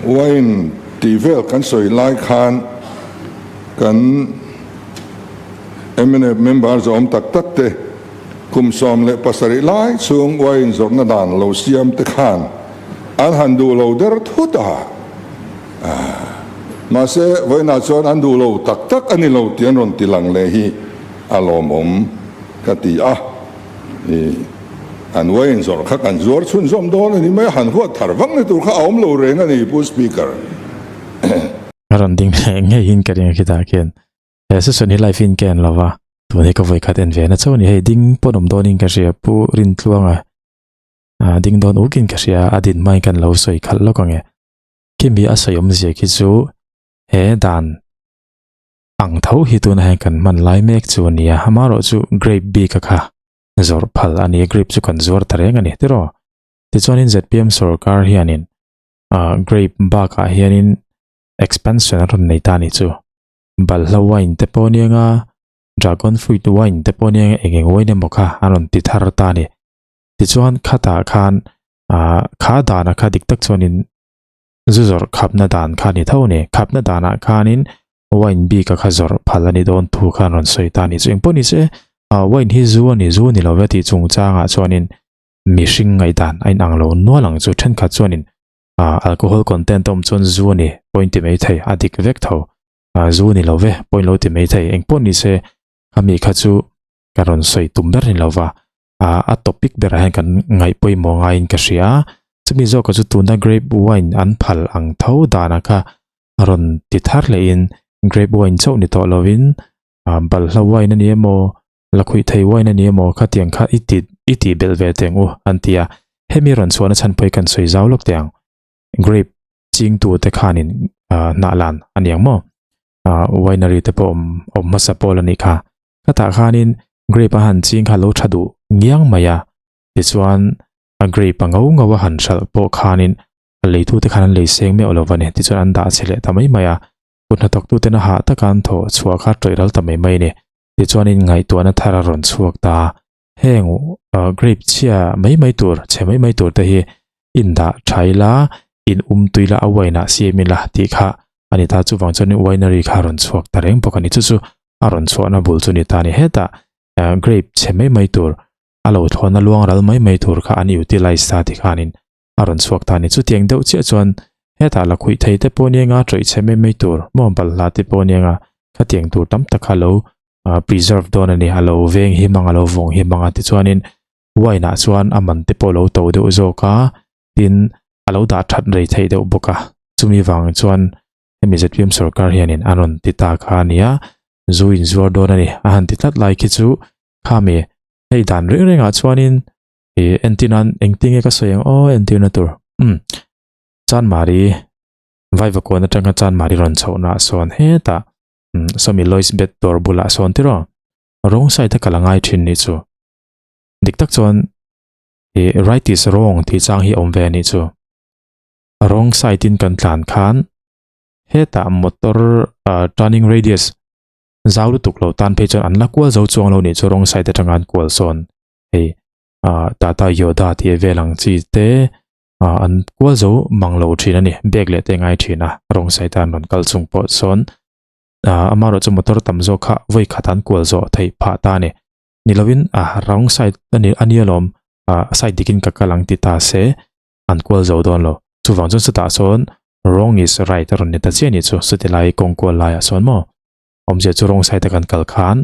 wine tih vel kan sawi lai khan kan mnf member zawm tak tak te kum 17 lai chhung wine zawrhna dan lo siam te khan an han duh lo der thut a, mahse vawiinah chuan an duh lo tak tak a ni lo tih an rawn ti lang leh hi a lawmawm ka ti a, i an wine zawrh kha kan zuar chhunzawm dawn a ni mai a, han huat thar vang ni tur kha a awm lo reng a ni Pu Speaker. A rawn ding leh ngeiin ka ring a khitah khian he session hi live in ka en lova tun hi ka vawi khat en ve na chauh a ni hei ding pawn awm dawnin ka hria Pu Rintluanga a ding dawn ukin ka hria a din hmain kan lo sawi khalh lawk ang e khimi a sawi awmzia khi chu he dan Ang tho hi tunah hian kan hman lai mek chu a ni a, amaherawh chu grape bik a kha zawrh phal a ni a, grape chu kan zuar ta reng a ni tiraw. Tichuanin zpm sorkar hianin ah grape bakah hianin expansion a rawn nei ta a ni chu. Balhla wine te pawh ania nga, dragon fruit wine te pawh ania nga, eng eng wine emaw kha a rawn ti thar ta a ni. Tichuan khatah khan ah kha dana kha dik tak chuanin zu zawrh khapna dan kha a ni tho a ni. Khapna danah khanin wine bik a kha zawrh phal a ni dawn thu khan rawn sawi ta a ni. Chu engpawh ni se ah wine hi zu a ni, zu a ni lo ve tih chungchangah chuanin mihring ngaihdan a inang lo nual ang chu thenkhat chuanin. Ah alcohol content a awm chuan zu a ni pawh in ti mai thei a dik vek tho. Ah zu ni lo ve pawh in lo ti mai thei eng pawh ni se khami kha chu ka rawn sawi tum ber ni lo va. Ah a topic berah hian kan ngaih pawimawh ngaiin ka hria a. Chumi zawkah chu tuna grape wine an phal ang tho danah kha rawn ti thar lehin grape wine chauh ni tawh lovin ah balhla wine a ni emaw Lakhuih thei wine a ni emaw khatiang kha i ti i tih belh ve teng u an ti a, hemi rawn chhuahna chhan pawh hi kan sawi zau lawk teh ang. Grape chingtu te khanin hnah lan a ni ang maw? Winery te pawh awm awm hmasa pawl a nih kha. Khatah khanin grape a han ching kha lo tha duh ngiang mai a, tichuan a grape a ngau ngau a han hralh pawh khanin a leitu te khan an lei seng meuh lo va ni, tichuan an dah chhe leh ta mai mai a, kut hnathawktu ten a hah taka an thawh chhuah kha tawih ral ta mai mai a ni. Tichuanin ngaihtuahna thar a rawn chhuak ta a, heng grape chhia mai mai tur, chhe mai mai tur te hi in dah tha ila, in um tui la, a wine ah siam ila tih kha a ni ta. Chuvang chuanin winery kha a rawn chhuak ta reng bawk a ni. Chu chu a rawn chhuahna bul chu ni ta a ni. Hetah grape chhe mai mai tur, a lo thlawhna luang ral mai mai tur kha an utilize ta tikhanin a rawn chhuak ta a ni. Chutiang deuh chiah chuan hetah la khuih thei te pawh nia nga tawih chhe mai mai tur, maw balhla te pawh nia nga khatiang tur tam tak kha lo preserve dawn a ni. A lo veng him ang, a lo vawng him ang a. Tichuanin wine ah chuan a man te pawh a lo to deuh zawk a, tin a lo dah that rei theih deuh bawk a. Chumi vang chuan hemi zpm sorkar hianin a rawn ti ta kha a ni a, zu inzuar dawn a ni. A han ti tlat lai khi chu khami hei dan reng rengah chuanin Ih entir nan engtin nge ka sawi ang aw entir na tur umm Chanmari Vaivakawn atanga Chanmari rawn chhoh na ah sawn hetah umm sawmi Lois bet dawr bulah sawn tiraw wrong side a kal a ngai thin nih chu dik tak chuan ih right is wrong tih chang hi a awm ve a nih chu wrong side in kan tlan khan hetah motor ah turning radius zau lutuk lo tan phei chuan an la kual zo chuang lo nih chu wrong side atanga an kual sawn. hei ah Tata Yoda tih vel ang chi te ah an kual zo mang lo thin a ni bag leh te ngai thin a rawng side a an rawn kal chung pawh sawn ah amaherawh chu motor tam zawk kha vawi khat an kual zawh theih phah ta a ni ni lovin ah rawng side a ni a nia lawm ah side dikin ka kal ang ti ta se an kual zo dawn lo chuvang chuan chutah sawn wrong is right a rawn ni ta chiah a nih chu chuti lai kawng kual laiah sawn maw awmzia chu wrong side a kan kal khan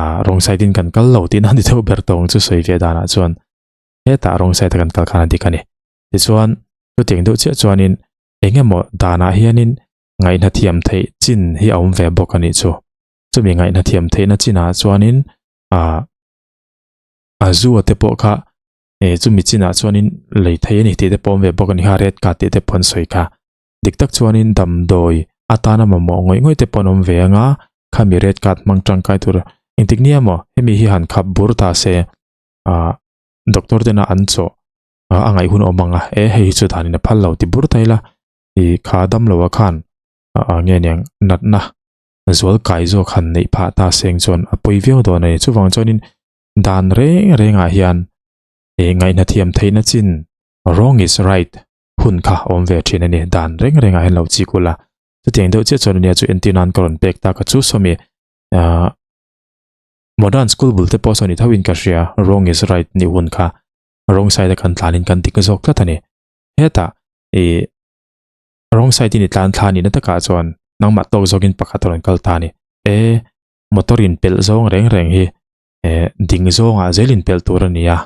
ah wrong side in kan kal lo tihna ni deuh ber tawng chu sawi ve danah chuan hetah wrong side a kan kal khan a dik a ni. Tichuan chutiang deuh chiah chuanin eng emaw danah hianin ngaihna thiam theih chin hi a awm ve bawk a nih chu. Chumi ngaihna thiam theihna chinah chuanin ah a zu a te pawh kha eh chumi chinah chuanin lei thei a ni tih te pawh a awm ve bawk a ni kha red card tih te pawh an sawi kha. Dik tak chuanin damdawi atana mamawh ngawih ngawih te pawh an awm ve anga, khami red card hmang tangkai tur engtik nia maw hemi hi han khap bur ta se ah doctor tena an chawh a ngaih hun awm ang a, e hei hi chu danin a phal lo ti bur ta ila ih kha damlo a khan ah nge niang natna zual kai zawk han neih phah ta seng chuan a pawi viau dawn a ni. Chuvang chuanin dan reng rengah hian ih ngaihna thiam theihna chin wrong is right hun kha a awm ve thin a ni. Dan reng rengah hian lo chik ula. Chutiang deuh chiah chuan ania chu entir nan ka rawn pek ta ka chu sawmi ah modern school bul te pawh sawn i tho in ka hria wrong is right ni hun kha wrong side a kan tlan in kan dik zawk tlat a ni. Hetah ih wrong side in i tlan thla nihna takah chuan nangmah tawk zawkin pakhat a rawn kal ta a ni. E motor in pelh zawng reng reng hi eh ding zawngah zel in pelh tur a ni a.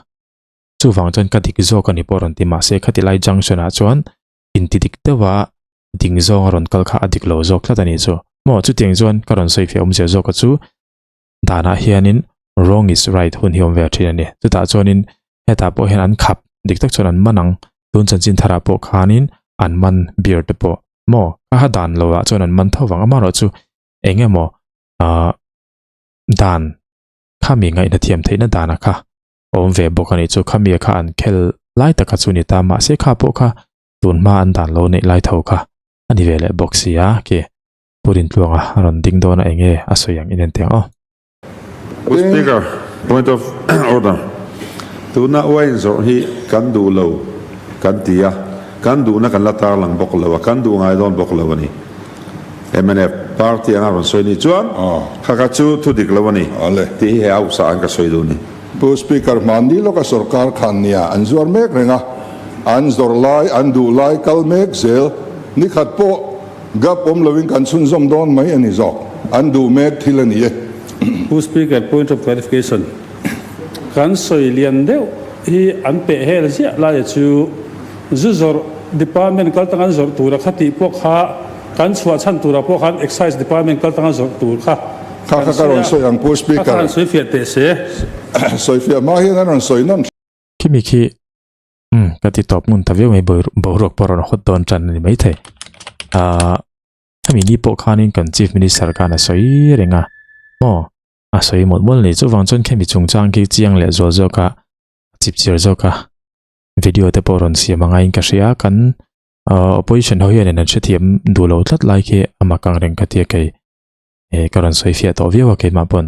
Chuvang chuan ka dik zawk a ni pawh a rawn ti mahse khati lai junction ah chuan inti dik deuh a ding zawng a rawn kal kha a dik lo zawk tlat a ni chu. Maw chutiang chuan ka rawn sawi feh awmzia zawk a chu danah hianin wrong is right hun hi awm ve thin a ni. Chutah chuanin hetah pawh hian an khap dik tak chuan an man ang tun chanchin tharah pawh khanin an man beer te pawh maw kha kha dan lo ah chuan an man tho vang amaherawh chu eng emaw ah dan khami ngaihna thiam theihna danah kha awm ve bawk a nih chu khami kha an khel lai taka chu ni ta mahse kha pawh kha tun hma an dan lo neih lai tho kha a ni ve leh bawk si a ke Pu Rintluanga a rawn ding dawn a enge a sawi ang inen teh ang aw. Pu Speaker, point of order. Tuna wine zawrh hi kan duh lo kan ti a, kan duhna kan la tarlang bawk lo a, kan duh ngai dawn bawk lo a ni. Mnf party anga rawn sawi ni chuan kha kha chu thu dik lo a ni tih hi he hausa an ka sawi duh ni. Pu Speaker, hmanni lawka sorkar khan nia an zuar mek reng a. An zawrh lai, an duh lai kal mek zel. Ni khat pawh gap awm loin kan chhunzawm dawn mai a ni zawk. An duh mek thil a ni e. Pu Speaker, point of clarification, kan sawi lian deuh hi an peh hel ziah laia chu zu zawrh department kal tanga an zawrh tura kha tih pawh kha kan chhuah chhan turah pawh khan Excise department kal tanga zawrh tur kha Kha kan kha ka sawi rawn a, sawi ang Pu kha kha Speaker. han sawi fiah teh se. Sawi fiah hma hian an rawn sawi nawn. Khimi khi umm ka ti tawp ngun ta viau mai boruak pawh rawn hawt dawn tan a ni maithei. Ahh hemi ni pawh khanin kan chief minister khan a sawi reng a maw a sawi mawlh mawlh a ni chuvang chuan khemi chungchang khi chiang leh zual zawk a chip chir zawk a video te pawh rawn siam a ngaiin ka hria kan ahh opposition ho hianin an hrethiam duh lo tlat lai khi a mak ang reng ka tia kei eh ka rawn sawi fiah tawh viau a keimah pawn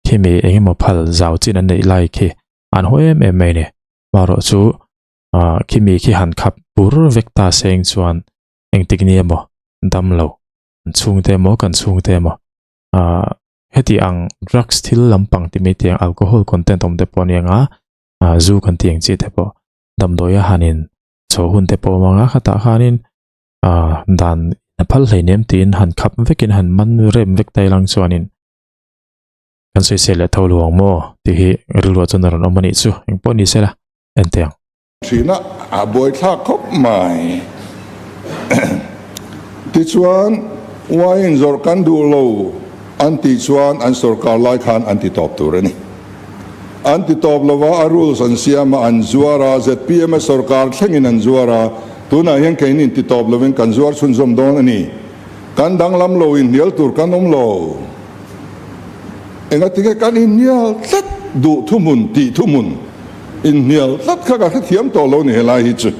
khimi engemaw phal zau chin an neih lai khi an haw em em mai a ni marawh chu ah khimi khi han khap bur vek ta seng chuan engtik ni emaw dam lo an chhungte emaw kan chhungte emaw ah heti ang drugs thil lampang ti mai te ang alcohol content awm te pawh a ni ang a ah zu kan tih ang chi te pawh damdawi a hanin chho hun te pawh a awm ang a khatah khanin ah dan a phal hleinem tiin han khap vekin han man rem vek ta ilang chuanin Kan sawisel leh tho lo ang maw? tih hi rilruah chuan a rawn awm a nih chu. Engpawh ni sela, en teh ang. Thina a buaithlak khawp mai. Tichuan, wine zawrh kan duh lo an tih chuan an sorkar lai khan an ti tawp tur a ni. An ti tawp lo va, a rules an siam a, an zuar a, zpm a sorkar thlengin an zuar a, tunah hian keinin ti tawp lovin kan zuar chhunzawm dawn a ni. Kan danglam lo inhnial tur kan awm lo. Engatinge kan inhnial tlat duh thuhmun tih thuhmun inhnial tlat kha ka hrethiam tawh lo ni helai hi chu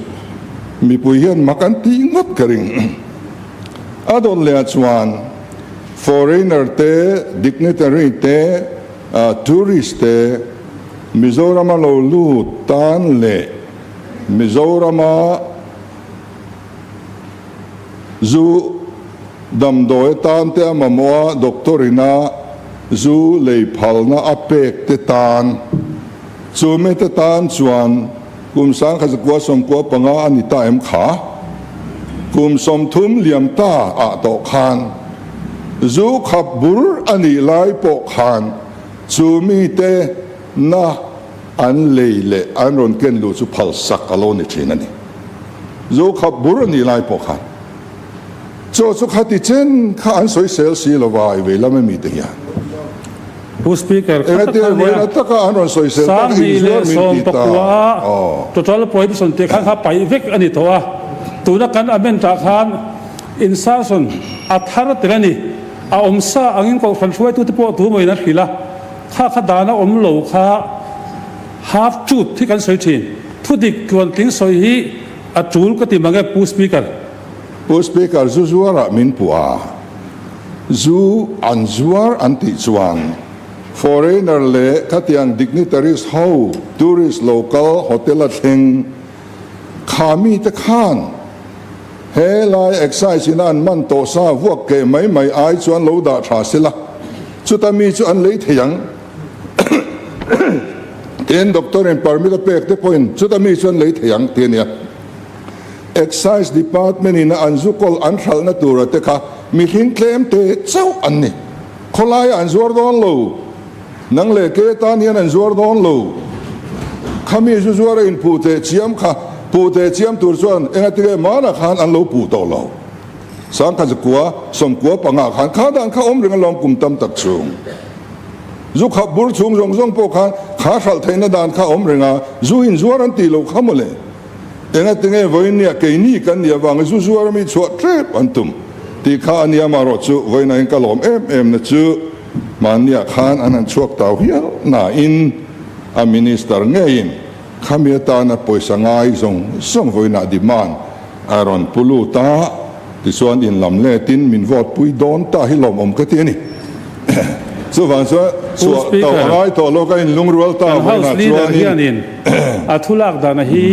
mipui hian mak an tih ngawt ka ring. A dawt leh ah chuan foreigner te, dignitary te, tourist te Mizorama lo lut tan leh Mizorama Zu damdawi atan te a mamawh a, doctor ina zu lei phalna a pek te tan. Chu mite tan chuan kum 1995 a ni ta em kha? Kum 30 liam ta ah tawh khan zu khap bur a nih lai pawh khan chu mite na an lei leh an rawn ken luh chu phal sak a lo ni thin a ni. Zu khap bur a nih lai pawh khan chaw chu khati chen kha an sawi sel si lo va, i vei lam emi te hian. Pu Speaker, kha tak khan nia, taka an rawn sawi sel tak Sanghnih leh inzuar min ti ta. 14 total prohibition tih khan kha paih vek a ni tawh a, tuna kan amend ah khan insertion a thar tel a ni, a awm sa angin kohhran hruaitute pawh tu mawiin an hrilh a, kha kha dan a awm lo kha half truth hi kan sawi thin. Thudik tluantling sawi hi a tul ka ti mang e Pu Speaker. Pu Speaker, zu zuarah min puh a, zu an zuar an tih chuan foreigner leh khatiang dignitaries ho, tourist lo kal hotel a thleng kha mite khan he lai excise in a an man tawh sa vuak keh mai mai ai chuan lo dah tha sela, chuta mi chu an lei thei ang. Tin, doctor in permit a pek te pawhin chuta mi chuan lei thei ang ti a nia. Excise department in a an zu kawl an hralhna tura te kha mihring tlem te chauh an ni. Khawlaiah an zuar dawn lo. Nang leh ke tan hian an zuar dawn lo. Khami zu zuar a inphuh teh chiam kha phuh teh chiam tur chuan engatinge mana khan an lo puh tawh lo. 1995 khan kha dan kha awm reng alawm kum tam tak chhung. Zu khap bur chhung zawng zawng pawh khan kha hralh theihna dan kha awm reng a, zu inzuar an tih loh kha mawle. Engatinge vawiin keini kan nih avangin zu zuar ami chhuah tep an tum tih kha a nia marawh chu vawiinah hian ka lawm em em na chu mahniah khan an han chhuak tau hial nain a minister ngeiin khami atana pawisa ngai zawng zawng vawiinah demand a rawn pu lut a, tichuan in lam letin min vote pui dawn ta hi lawmawm ka ti a ni. Chuvang chuan Pu chhuah tauh a Speaker, ngai tawh lo ka inlungrual ta kan vawiinah House Leader chuanin. hianin a thulak dana hi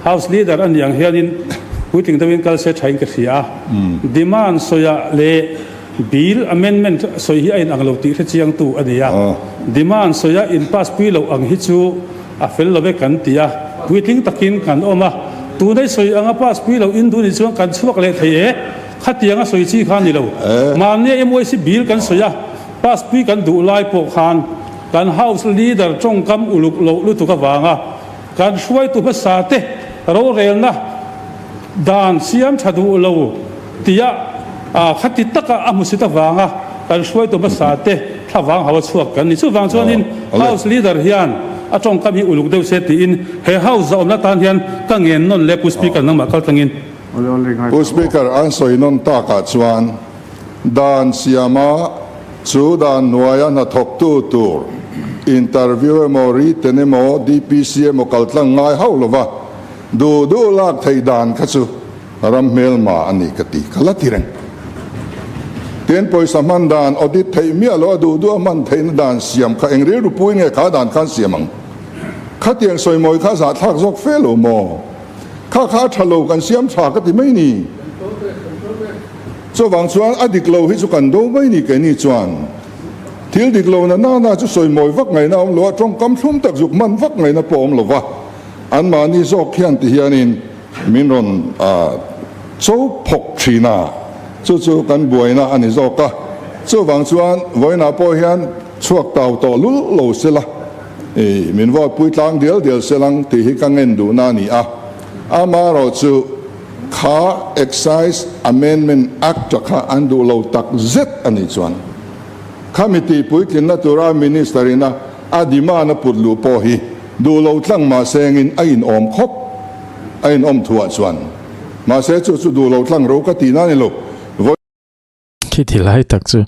House Leader a nih ang hianin puitling deuhin kal se thain ka hria a. Demand sawiah leh Bill amendment sawi hi a inang lo tih hre chiangtu a ni a. Demand sawiah in pass pui loh ang hi chu a fel lo e kan ti a, puitling takin kan awm a. Tunei sawi anga pass pui lo in duh nih chuan kan chhuak leh thei e. Khatiang a sawi chi kha a ni lo. Mahnia MYC bill kan sawi a, pass pui kan duh lai pawh khan kan House Leader tawngkam uluk loh lutuk avanga kan hruaitu hmasa te rorelna dan siam tha duh lo tia khati taka a hmusit avanga kan hruaitu hmasa te thlavang hau a chhuak kan ni. Chuvang chuanin House Leader hian a tawngkam hi uluk deuh se tiin he House zahawmna tan hian ka ngen nawn leh Pu Speaker nangmah kal tlangin. Pu Speaker an sawi nawn takah chuan dan siama chu dan hnuaia hnathawktu tur interview emaw written emaw DPC emaw kaltlang ngai hauh lova duh duh lak theih dan kha chu ram hmelma a ni ka ti ka la ti reng. Tin pawisa hman dan audit theih miah loh a duh duh a hman theihna dan siam kha eng rilru pui nge kha dan khan siam ang? Khatiang sawimawi kha zahthlak zawk fe lo maw? Kha kha a tha lo kan siam tha ka ti mai ni. Chuvang chuan a dik lo hi chu kan do mai ni keini chuan. Thil dik lo na nana chu sawi mawi vak ngaihna a awm lo a, tawngkam thlum tak zuk hman vak ngaihna pawh a awm lo va. Anmahni zawk hian ti hianin min rawn cho phawk thin a, chu chu kan buaina a ni zawk a. Chuvang chuan vawiinah pawh hian chhuak tau tawh lul lo se la. I min vote pui tlang dial dial selang tih hi ka ngen duhna a ni a, amaherawh chu kha Excise Amendment Act-a kha an duh lo tak zet a nih chuan khami tih puitlinna tura Minister ina a demand a put luh pawh hi duh lo tlang mahse engin a inawm khawp a inawm thuah chuan mahse chu chu duh lo tlang ro ka tihna a ni lo. Khi thil hai tak chu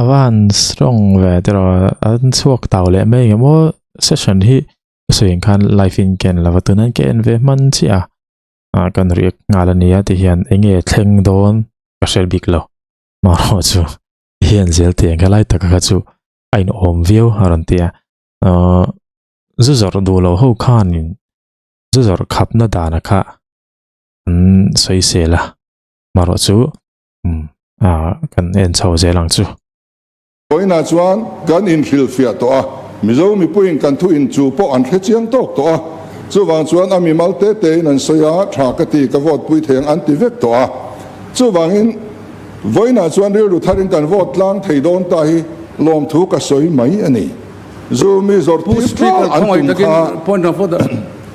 a va han strong ve tiraw an chhuak tau leh mai nge maw session hi ka sawi ang khan live in ka en lova tuna ka en ve hman chiah a ah kan react nghal a nia ti hian eng nge thleng dawn ka hre bik lo marawh chu hian zel tih ang kha lai taka kha chu a in awm viau a rawn ti a ahh zu zawrh duh loh ho khanin zu zawrh khapna dana kha an sawi sel a marawh chu Umm ah kan en chho zel ang chu. Vawiinah chuan kan inhrilhfiah tawh a, Mizo mipuiin kan thu inchu pawh an hre chiang tawk tawh a, chuvang chuan a mimal te tein an sawi a, tha ka ti, ka vote pui thei ang an ti vek tawh a. Chuvangin vawiinah chuan rilru tharin kan vote tlang thei dawn ta hi lawmthu ka sawi mai a ni. Zu mi zawrh Pu tir Speaker tlak an khawngaih tum takin kha. point of order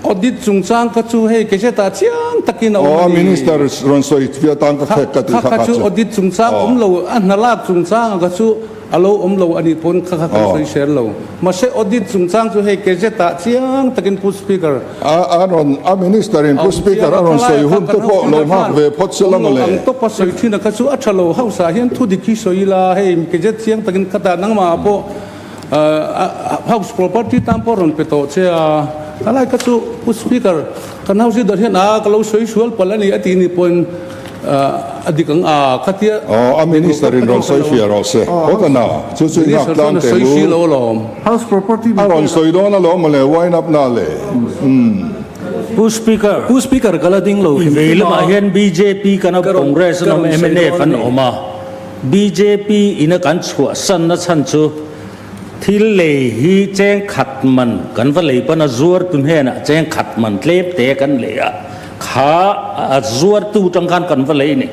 audit chungchang kha chu hei gazette ah chiang takin a awm Aw a a ni. minister rawn sawi fiah tan ka Kha khek ka ti kha kha kha kha chu chu. audit chungchang Aw. awm lo a hna lak chungchang ah kha chu a lo awm lo a nih pawn kha kha kan Aw. sawi ser lo. Mahse audit chungchang chu hei gazette ah chiang takin Pu Speaker A a rawn a minister in a Pu awm Speaker chiang a a rawn thalai sawi ah kha hun kan te pawh house lo leader nghak khan ve phawt se la awm lo mawle. ang tawp a sawi thin a kha chu a tha lo house ah hian thu dik hi sawi ila hei gazette chiang takin khatah nangmah ah pawh House property tan pawh rawn pe tawh che a, helai kha chu Pu Speaker kan House Leader hian a ka lo sawi sual palh a ni a tih ni pawhin a dik ang a khatia Aw a Minister in rawn sawi fiah rawh se haw ta na chu chu i nghak Minister chuan tlang a teh sawi si u. lo alawm. House property A rawn sawi dawn alawm mawle wind up na le umm. Pu Speaker, Pu Speaker ka la ding lo hrim vei hrim a. lamah hian bjp kan awm, Ka rawn Congress ka an awm, rawn sawi mnf dawn a an ni. awm a. Bjp ina kan chhuahsan na chhan chu thil lei hi cheng khat man kan va lei pawn a zuartu hnenah cheng khat man tlem te kan lei a, kha a zuartu tang khan kan va lei ni.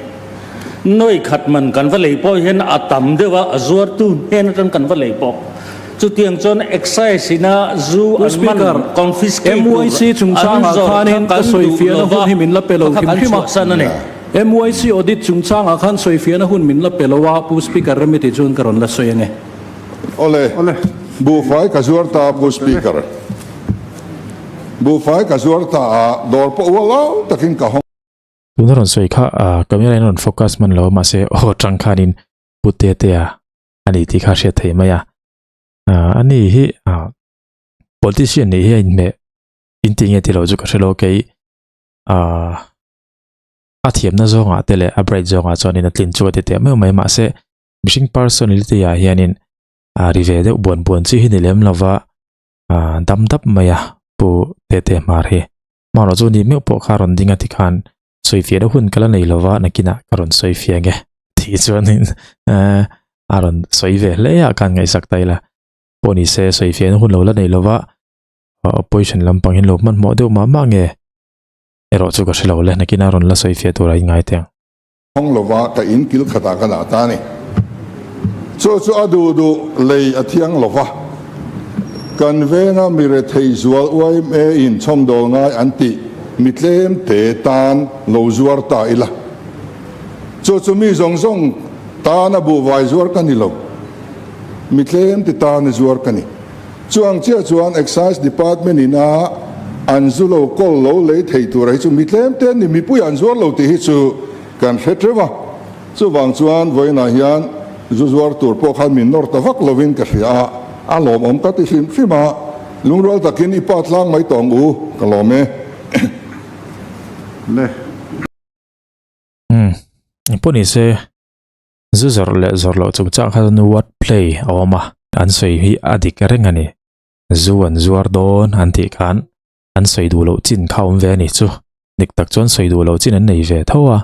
Nawi khat man kan va lei pawh hian a tam deuh a, a zuartu hnen atang kan va lei pawh. Chutiang chuan excise ina zu Pu an man Speaker, confiscate tur MYC an chungchangah zawrh kha khanin ka kan duh sawifiahna lova hun hi min la pe lo kha hrim kan hrim a. chhuahsan a ni. MYC audit chungchangah khan sawifiahna hun min la pe lo a, Pu Speaker Remiti chuan ka rawn la sawi ange. Awle, buhfai ka zuar ta Pu Speaker. Buhfai ka zuar ta a, dawr pawh ual au takin ka hawng. Tuna rawn sawi kha camera in rawn focus hman lo a mahse aw tang khanin Pu Tetea a ni tih kha hriat thei mai a. Ani hi politician nih hi a inhmeh in tih nge tih loh chu ka hre lo kei a thiamna zawngah te leh a bright zawngah chuanin a tlin chu a ti teh meuh mai mahse mihring personality ah hianin a ri ve deuh buan buan chi hi ni lem lova ah dam dap mai a pu tete hmar hi hmanraw chu ni meuh pawh kha rawn ding a ti khan sawifiahna hun ka la nei lova nakinah ka rawn sawifiah nge tih chuanin eh a rawn sawi ve hle a khan ngaihsak ta ila pawh ni se sawifiahna hun lo la nei lova opposition lampang hian lo hmanhmawh deuh mah mah nge. Erawh chu ka hre lo le, nakinah rawn la sawi fiah tur a inngai teh ang. Hawng lova ka in kil khatah ka dah ta a ni. Chu chu a duh duh lei a thiang lova, kan venga mi rethei zual yma in chhawmdawl ngai an tih mi tlem te tan lo zuar ta ila. Chu chu mi zawng zawng tana buhvai zuar ka ni lo, mi tlem te tana zuar ka ni. Chuang chiah chuan Excise Department in a an zu lo kawl lo lei thei tura hi chu mi tlem te an ni, mipui an zuar lo tih hi chu kan hre teuh a. Chuvang chuan vawiinah hian zu zuar tur pawh khan min nawr ta vak lovin ka hria a, a lawmawm ka ti hrim hrim a, lungrual takin i pa tlang mai tawng u, ka lawm e. Le. Umm, engpawh ni se. Zu zawrh leh zawrh loh chungchang kha chuan word play a awm a, an sawi hi a dik reng a ni. Zu an zuar dawn an tih khan an sawi duh loh chin kha a awm ve a ni chu. Dik tak chuan sawi duh loh chin an nei ve tho a,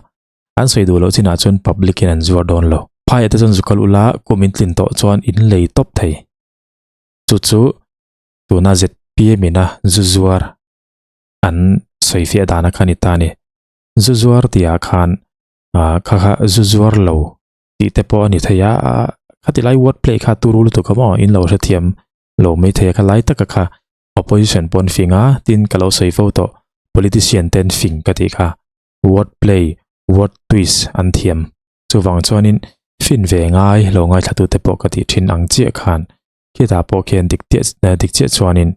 an sawi duh loh chinah chuan public in an zuar dawn lo. Phaiah te chuan zu kal ula kum in tlin tawh chuan in lei tawp thei. Chu chu tuna zpm ina zu zuar an sawi fiah dana kha a ni ta a ni. Zu zuar tihah khan ah kha kha zu zuar lo tih te pawh a ni thei a khati lai word play kha turu lutuk a maw in lo hrethiam lo mai thei a kha lai taka kha opposition pawh an fing a tin ka lo sawi fo tawh politician te an fing ka tih kha word play word twist an thiam chuvang chuanin fin ve ngai lo ngaithla tu te pawh ka tih thin ang chiah khan khitah pawh khian dik chiah dik chiah chuanin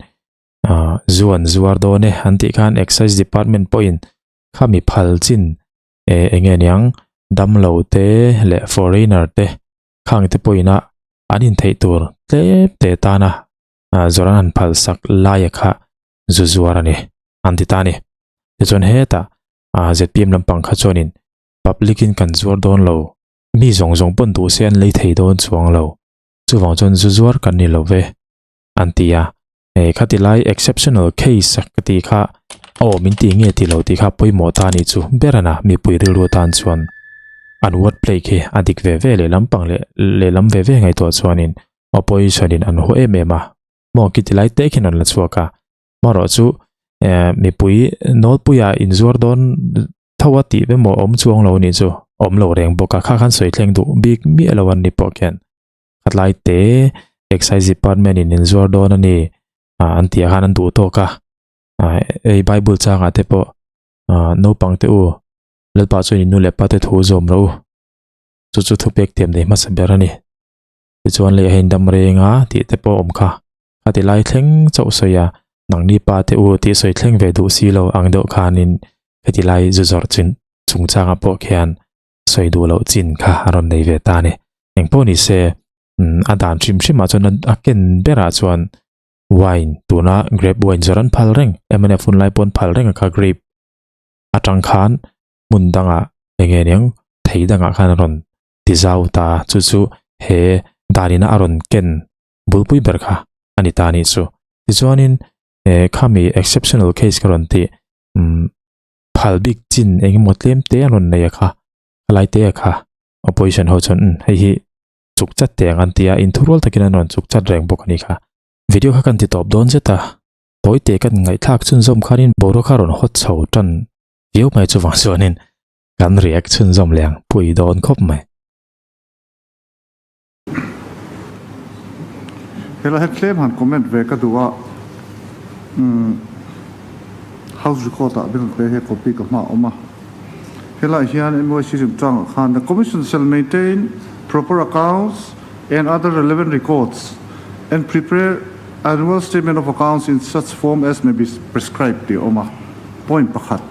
ah zu an zuar dawn e an tih khan excise department pawhin khami phal chin eh eng nge niang damlo te leh foreigner te khang te pawhin a an intheih tur tlem te tana ah zawrh an han phal sak laia kha zu zuar a ni an ti ta a ni. Tichuan hetah ah zpm lampang kha chuanin public in kan zuar dawn lo mi zawng zawng pawn duh se an lei thei dawn chuang lo chuvang chuan zu zuar kan ni lo ve an ti a. Eh khati lai exceptional case ka tih kha aw min ti nge ti lo tih kha pawimawh ta anih chu ber a na mipui rilru atan chuan an word play khi a dik ve ve lehlam pang leh lehlam ve ve ngaihtuah chuanin opposition in an haw em em a maw khiti lai te khian an la chhuak a marawh chu eh mipui nawlpuia inzuar dawn tho a tih ve maw awm chuang lo anih chu awm lo reng bawk a kha khan sawi thleng duh bik miah lo an ni pawh khian. Khatlai te Excise Department in inzuar dawn a ni ah an tih ah khan an duh tawk a ah hei Bible changah te pawh ah naupang te u Lalpa chuan in nu leh pa te thu zawm rawh u chu chu thupek tiam nei hmasa ber a ni tichuan lei ah hian dam reng a tih te pawh a awm kha khati lai thleng chauh sawi a nangni pa te u tih sawi thleng ve duh si lo ang deuh khanin heti lai zu zawrh chin chungchangah pawh khian sawi duh loh chin kha a rawn nei ve ta a ni. Engpawh ni se, a dan hrim hrimah chuan a ken berah chuan wine tuna grape wine zawrh an phal reng, mnf hun lai pawh an phal reng a kha grape atang khan hmun dangah eng nge niang thei dangah khan a rawn ti zau ta a, chu chu he danina a rawn ken bulpui ber kha a ni ta a nih chu. Tichuanin khami exceptional case ka rawn tih phal bik chin eng emaw tlem te an rawn nei a kha khalai te a kha opposition ho chuan umm hei hi chuk chat teh ang an ti a inthurual takin an rawn chuk chat reng bawk a ni kha video kha kan ti tawp dawn zet a tawi te kan ngaihthlak chhunzawm khanin boruak kha rawn hawt chho tan viau mai chuvang chuanin kan react chhunzawm leh ang pui dawn khawp mai. Helai hi tlem han comment ve ka duh a, umm house record ah min rawn pe he copy ka hma a awm a. Helai hian MYC chungchangah khan the commission shall maintain proper accounts and other relevant records and prepare annual statement of accounts in such form as may be prescribed tih a awm a, point pakhat.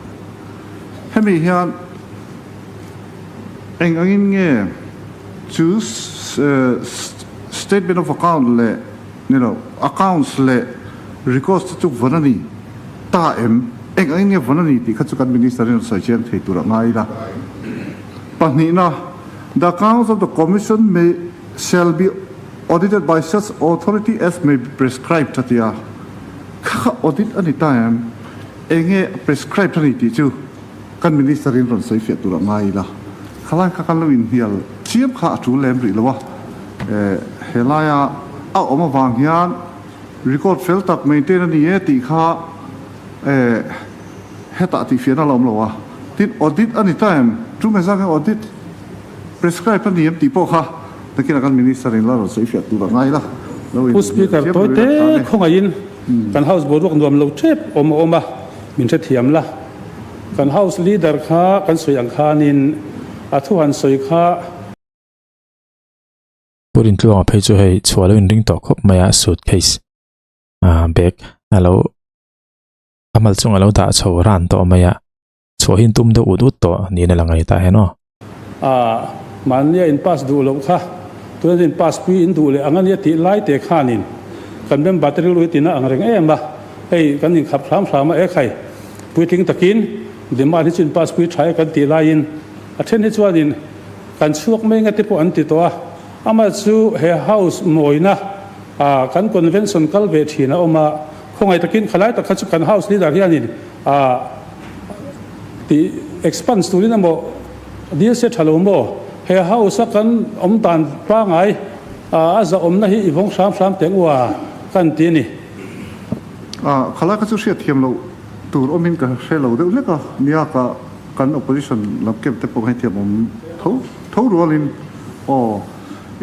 Hemi hian Eng angin nge chu statement of account leh ni lo accounts leh records te chu vawn a ni ta em? Eng angin nge vawn a ni tih kha chu kan minister in a sawi chiang thei tur a ngai ila. Pahnihna, the accounts of the commission may shall be audited by such authority as may be prescribed a ti a. Kha kha audit a ni ta em? Eng nge prescribed a ni tih chu? Kan Minister in rawn sawi fiah tur a ngai ila, khalai kha kan lo inhnial chiam kha a tul lem rih lo a, helaia a awm avang hian record fel tak maintain a ni e tih kha Hetah tih fiahna la awm lo a, tin audit a ni ta em? Chu nge zang hian audit prescribe a ni em tih pawh kha nakinah kan Minister in la rawn sawi fiah tur a ngai la, lo Pu in Speaker, hnial chiam tawite lo ila tha ne. khawngaihin kan House boruak nuam lo tep awm a awm a, min hrethiam la. Kan House Leader kha kan sawi ang khanin a thu han sawi kha. Pu Rintluanga phei chu hei chhuah lo inring tawh khawp mai a, suitcase bag a lo A mal chung a lo dah chho ran tawh mai a, chhuah hi an tum deuh ut ut tawh niin a la ngai ta hian aw. A, mahnia in pass duh loh kha tuna in pass pui in duh leh ang a nia tih lai te khanin kan member te rilru hi tina ang reng em a, hei kan inkhap hram hram a, ekhai puitling takin demand hi chu in pass pui tha e kan tih laiin a then hi chuanin kan chhuak mai nga te pawh an ti tawh a, amah chu he house mawina kan convention kal ve thin a awm a. Khawngaih takin khalai tak kha chu kan House Leader hianin ah tih expanse turin emaw dil se tha lo maw? He House a kan awm dan pangai ah a zahawmna hi i vawng hram hram teh ua kan ti a ni. Ah khalai kha chu hriatthiam loh tur awmin ka hre lo deuh hlek a, nia ka kan opposition lam camp te pawh ka hrethiam awm tho tho rualin aw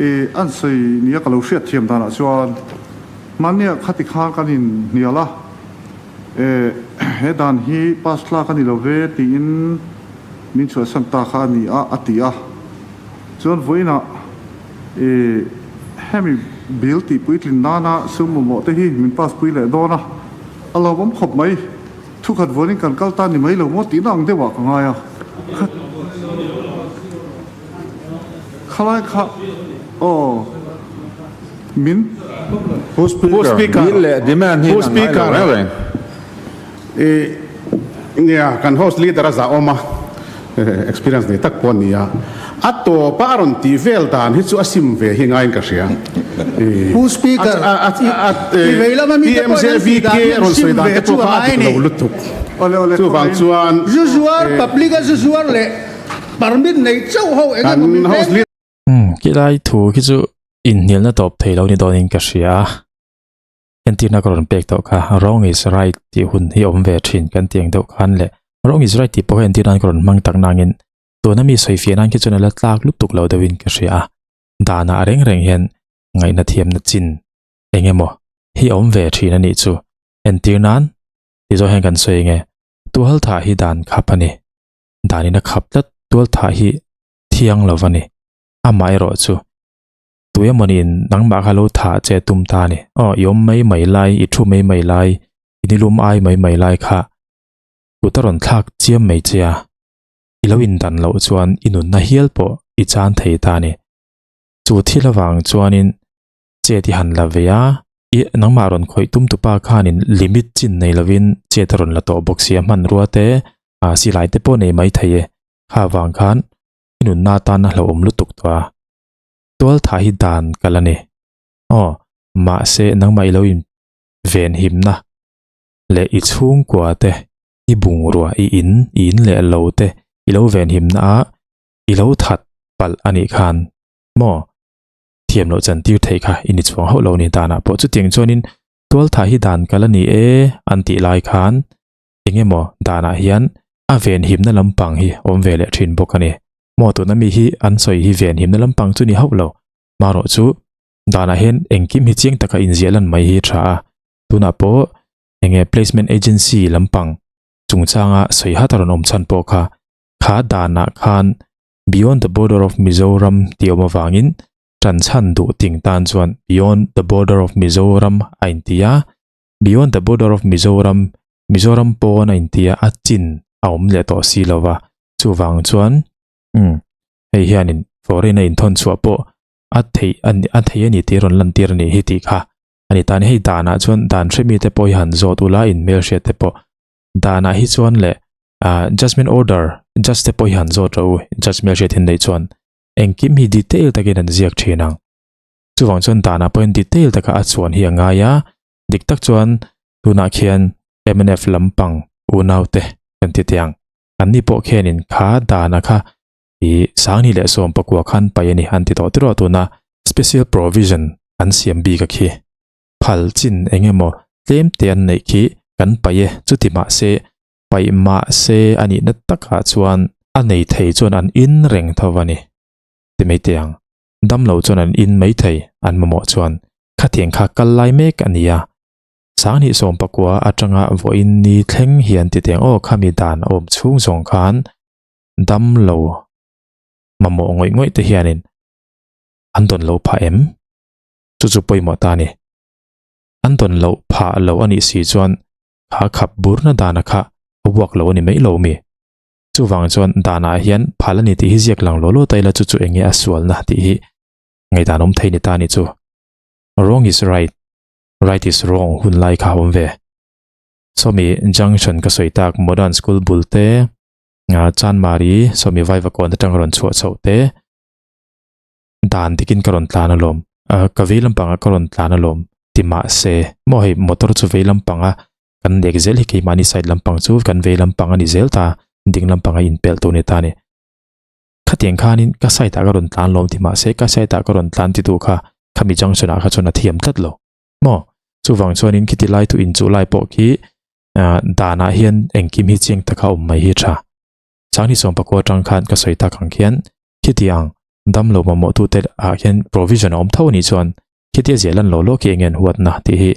i an sawi nia ka lo hriatthiam danah chuan Hmannia khati khan kan in hnial a, eh he dan hi pass tlak a ni lo ve tiin min chhuahsan ta kha a ni a, a ti a. Chuan vawiinah eh hemi bill tih puitlin nana sum mamawh te hi min pass pui leh dawn a, a lawmawm khawp mai. Thukhat vuanin kan kal ta ni mai lo maw tihna ang deuhah ka ngai a. Khalai kha aw min. Pu Speaker, bill leh demand hi an ngai lo reng reng. I nia kan host leader a zah awm a, experience nei tak pawh a ni a, a tawpa a rawn tih vel dan hi chu a sim ve hi ngaiin ka hria. Pu Speaker, i vei lama mite pawhin an tih dan hi an sim ve chu a ngai a ni. Chuvang chuan Zu zuar, public a zu zuar leh Permit nei chauh ho eng emaw min veng. Umm khilai thu khi chu inhnialna tawp thei lo ni dawnin ka hria a, entirna ka rawn pek tawh kha wrong is right tih hun hi awm ve thin kan tih ang deuh khan leh wrong is right tih pawh hi entir nan ka rawn hmang tak nangin tuna mi sawifiah nan khi chuan a la tlak lutuk lo deuhin ka hria a, danah reng reng hian ngaihna thiamna chin eng emaw hi awm ve thin a nih chu entir nan ti zawh hian kan sawi nge tualthah hi dan khap a ni. danin a khap tlat tual thah hi thiang lo va ni. Amah erawh chu tui emawniin nangmah kha lo thah che tum ta a ni. Aw, i awm mai mai lai, i thu mai mai lai, i nilum ai mai mai lai kha kut a rawn thlak chiam mai che a, i lo indan loh chuan i nunna hial pawh i chan thei ta a ni. Chu thil avang chuanin chet i han la ve a, i nangmah rawn khawih tum tupa khanin limit chin nei lovin chet a rawn la tawh bawk sia hmanrua te ah silai te pawh nei mai thei e, kha vang khan i nunna atan a hlauhawm lutuk tawh a, tual thah hi dan kal a ni. Aw, mahse nangmah i lo in ven himna leh i chhungkua te, i bungrua, i in, i in leh lo te i lo ven himna a i lo that palh a nih khan maw? thiam loh chan tir theih kha i ni chuang hauh lo ni danah pawh chutiang chuanin tualthah hi dan kal a ni e an tih lai khan eng emaw danah hian a venhimna lampang hi awm ve leh thin bawk a ni. Maw tuna mi hi an sawi hi venhimna lampang chu ni hauh lo marawh chu danah hian engkim hi chiang taka inziah lan mai hi tha a tunah pawh enge placement agency lampang chungchanga sawi hat a rawn awm chhan pawh kha kha danah khan Beyond the border of Mizoram tih awm avangin ṭan chhan duh ting tan chuan Beyond the border of Mizoram a inti a, Beyond the border of Mizoram, Mizoram pawn a inti a, a chin a awm leh tawh si lo va, chuvang chuan umm hei hianin foreign a inthawn chhuah pawh a theih a a thei a ni tih rawn lantir a nih hi tih kha a ni ta a ni. Hei danah chuan dan hremi te pawh hi han zawt ula inhmelhriat te pawh danah hi chuan leh ah judgement order judge te pawh hi han zawt rawh u judge hmelhriat hin neih chuan engkim hi detail takin an ziak thin ang chuvang chuan danah pawhin detail taka a chuan hi a ngai a dik tak chuan tunah khian mnf lampang unau te kan ti teh ang an ni pawh khianin kha dana kha ih sangni leh sawm pakua khan paih a ni an ti tawh tiraw tuna special provision an siam bik a khi. Phal chin eng emaw tlem te an neih khi kan paih e, chuti mahse. Paih mah se a nihna takah chuan a nei thei chuan an in reng tho a ni. Ti mai teh ang, damlo chuan an in mai thei an mamawh chuan khatiang kha kal lai mek a ni a. Sanghnih sawmpakua atanga vawiin ni thleng hian ti teh ang aw khami dan a awm chhung zawng khan damlo mamawh ngawih ngawih te hianin an dawn lo phah em? Chu chu pawimawh ta a ni. An dawn loh phah lo a nih si chuan kha khap burna dana kha a uak lo a ni mai lo mi? Chuvang chuan danah hian phal a ni tih hi ziak lang law law ta ila chu chu enge a sualna tih hi ngaihdan awm thei ni ta ni chu. Wrong is right, right is wrong hun lai kha a awm ve. Sawmi junction ka sawi tak modern school bul te, Chanmari sawmi Vaivakawn atang rawn chhuah chhoh te, dan dikin ka rawn tlan alawm, ka vei lampangah ka rawn tlan alawm ti mahse maw hei motor chu vei lampanga kan nek zel hi keimahni side lampang chu kan vei lampang a ni zel ta ding lampanga inpelh tur a ni ta a ni. Khatiang khanin ka side ah ka rawn tlan lawm ti mahse ka side ah ka rawn tlan ti tu kha khami junction ah kha chuan a thiam tlat lo maw chuvang chuanin khiti lai thu inchuh lai pawh khi danah hian engkim hi chiang taka awm mai hi a tha. Changni sawmpakua atang khan ka sawi tak ang khian khiti ang damlo mamawh tute ah khian provision a awm tho anih chuan khitia ziah lan lo lawk hi enge an huatna tih hi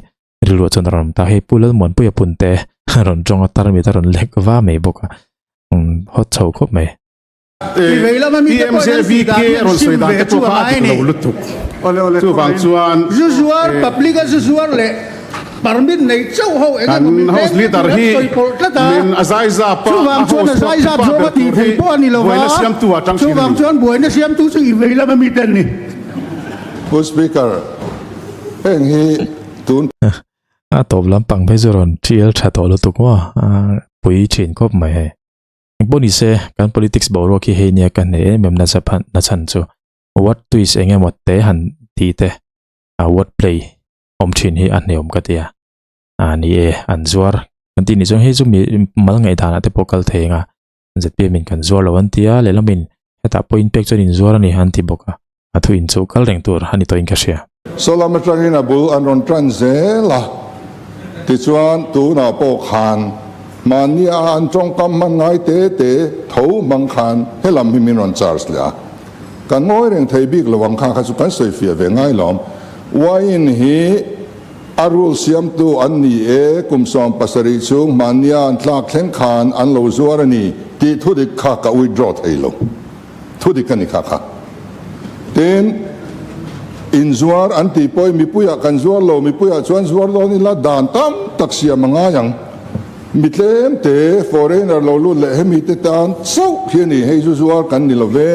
rilruah chuan a rawn awm ta. Hei Pu Lalmuanpuia punte a rawn tawng a tarmit a rawn lek va mai bawk a, hawt chho khawp mai. PMJVK rawn sawi dan te pawh kha a dik lo lutuk. Chuvang chuan kan House Leader hi min a zaizap a, a host pawh ber tur hi buaina siamtu ah tang thin a ni. Pu Speaker, heng hi tun. A tawp lampang phei chu rawn thial tha tawh lutuk maw, a pui thin khawp mai hei. Engpawh ni se, kan politics boruak hi hei nia ka hneh em em nasa phan na chhan chu word twist eng emaw te han tih te a word play awm thin hi a hneawm ka ti a. A ni e, an zuar kan tih nih chuan hei chu mi mal ngaihdan ah te pawh kal thei ang a, zpm in kan zuar lo an ti a, lehlam in hetah pawh in pek chuan in zuar a ni an ti bawk a, a thu in chu kal reng tur a ni tawhin ka hria. Saw lam atangin a bul an rawn tan zel a, tichuan tunah pawh khan mahni a an tawngkam hman ngai te te tho hmang khan helam hi min rawn charge leh a, kan ngawi reng thei bik lo ang kha kha chu kan sawi fiah ve ngai lawm. Wine hi a rule siamtu an ni e, kum 70 chhung mahnia an tlak thleng khan an lo zuar a ni tih thudik kha ka withdraw thei lo. Thu dik a ni kha kha. Tin, inzuar an tih pawhin mipuiah kan zuar lo, mipuiah chuan zuar dawn ila dan tam tak siam a ngai ang. Mi tlem te, foreigner lo lut leh hemi te tan chauh hi a ni, hei zu zuar kan ni lo ve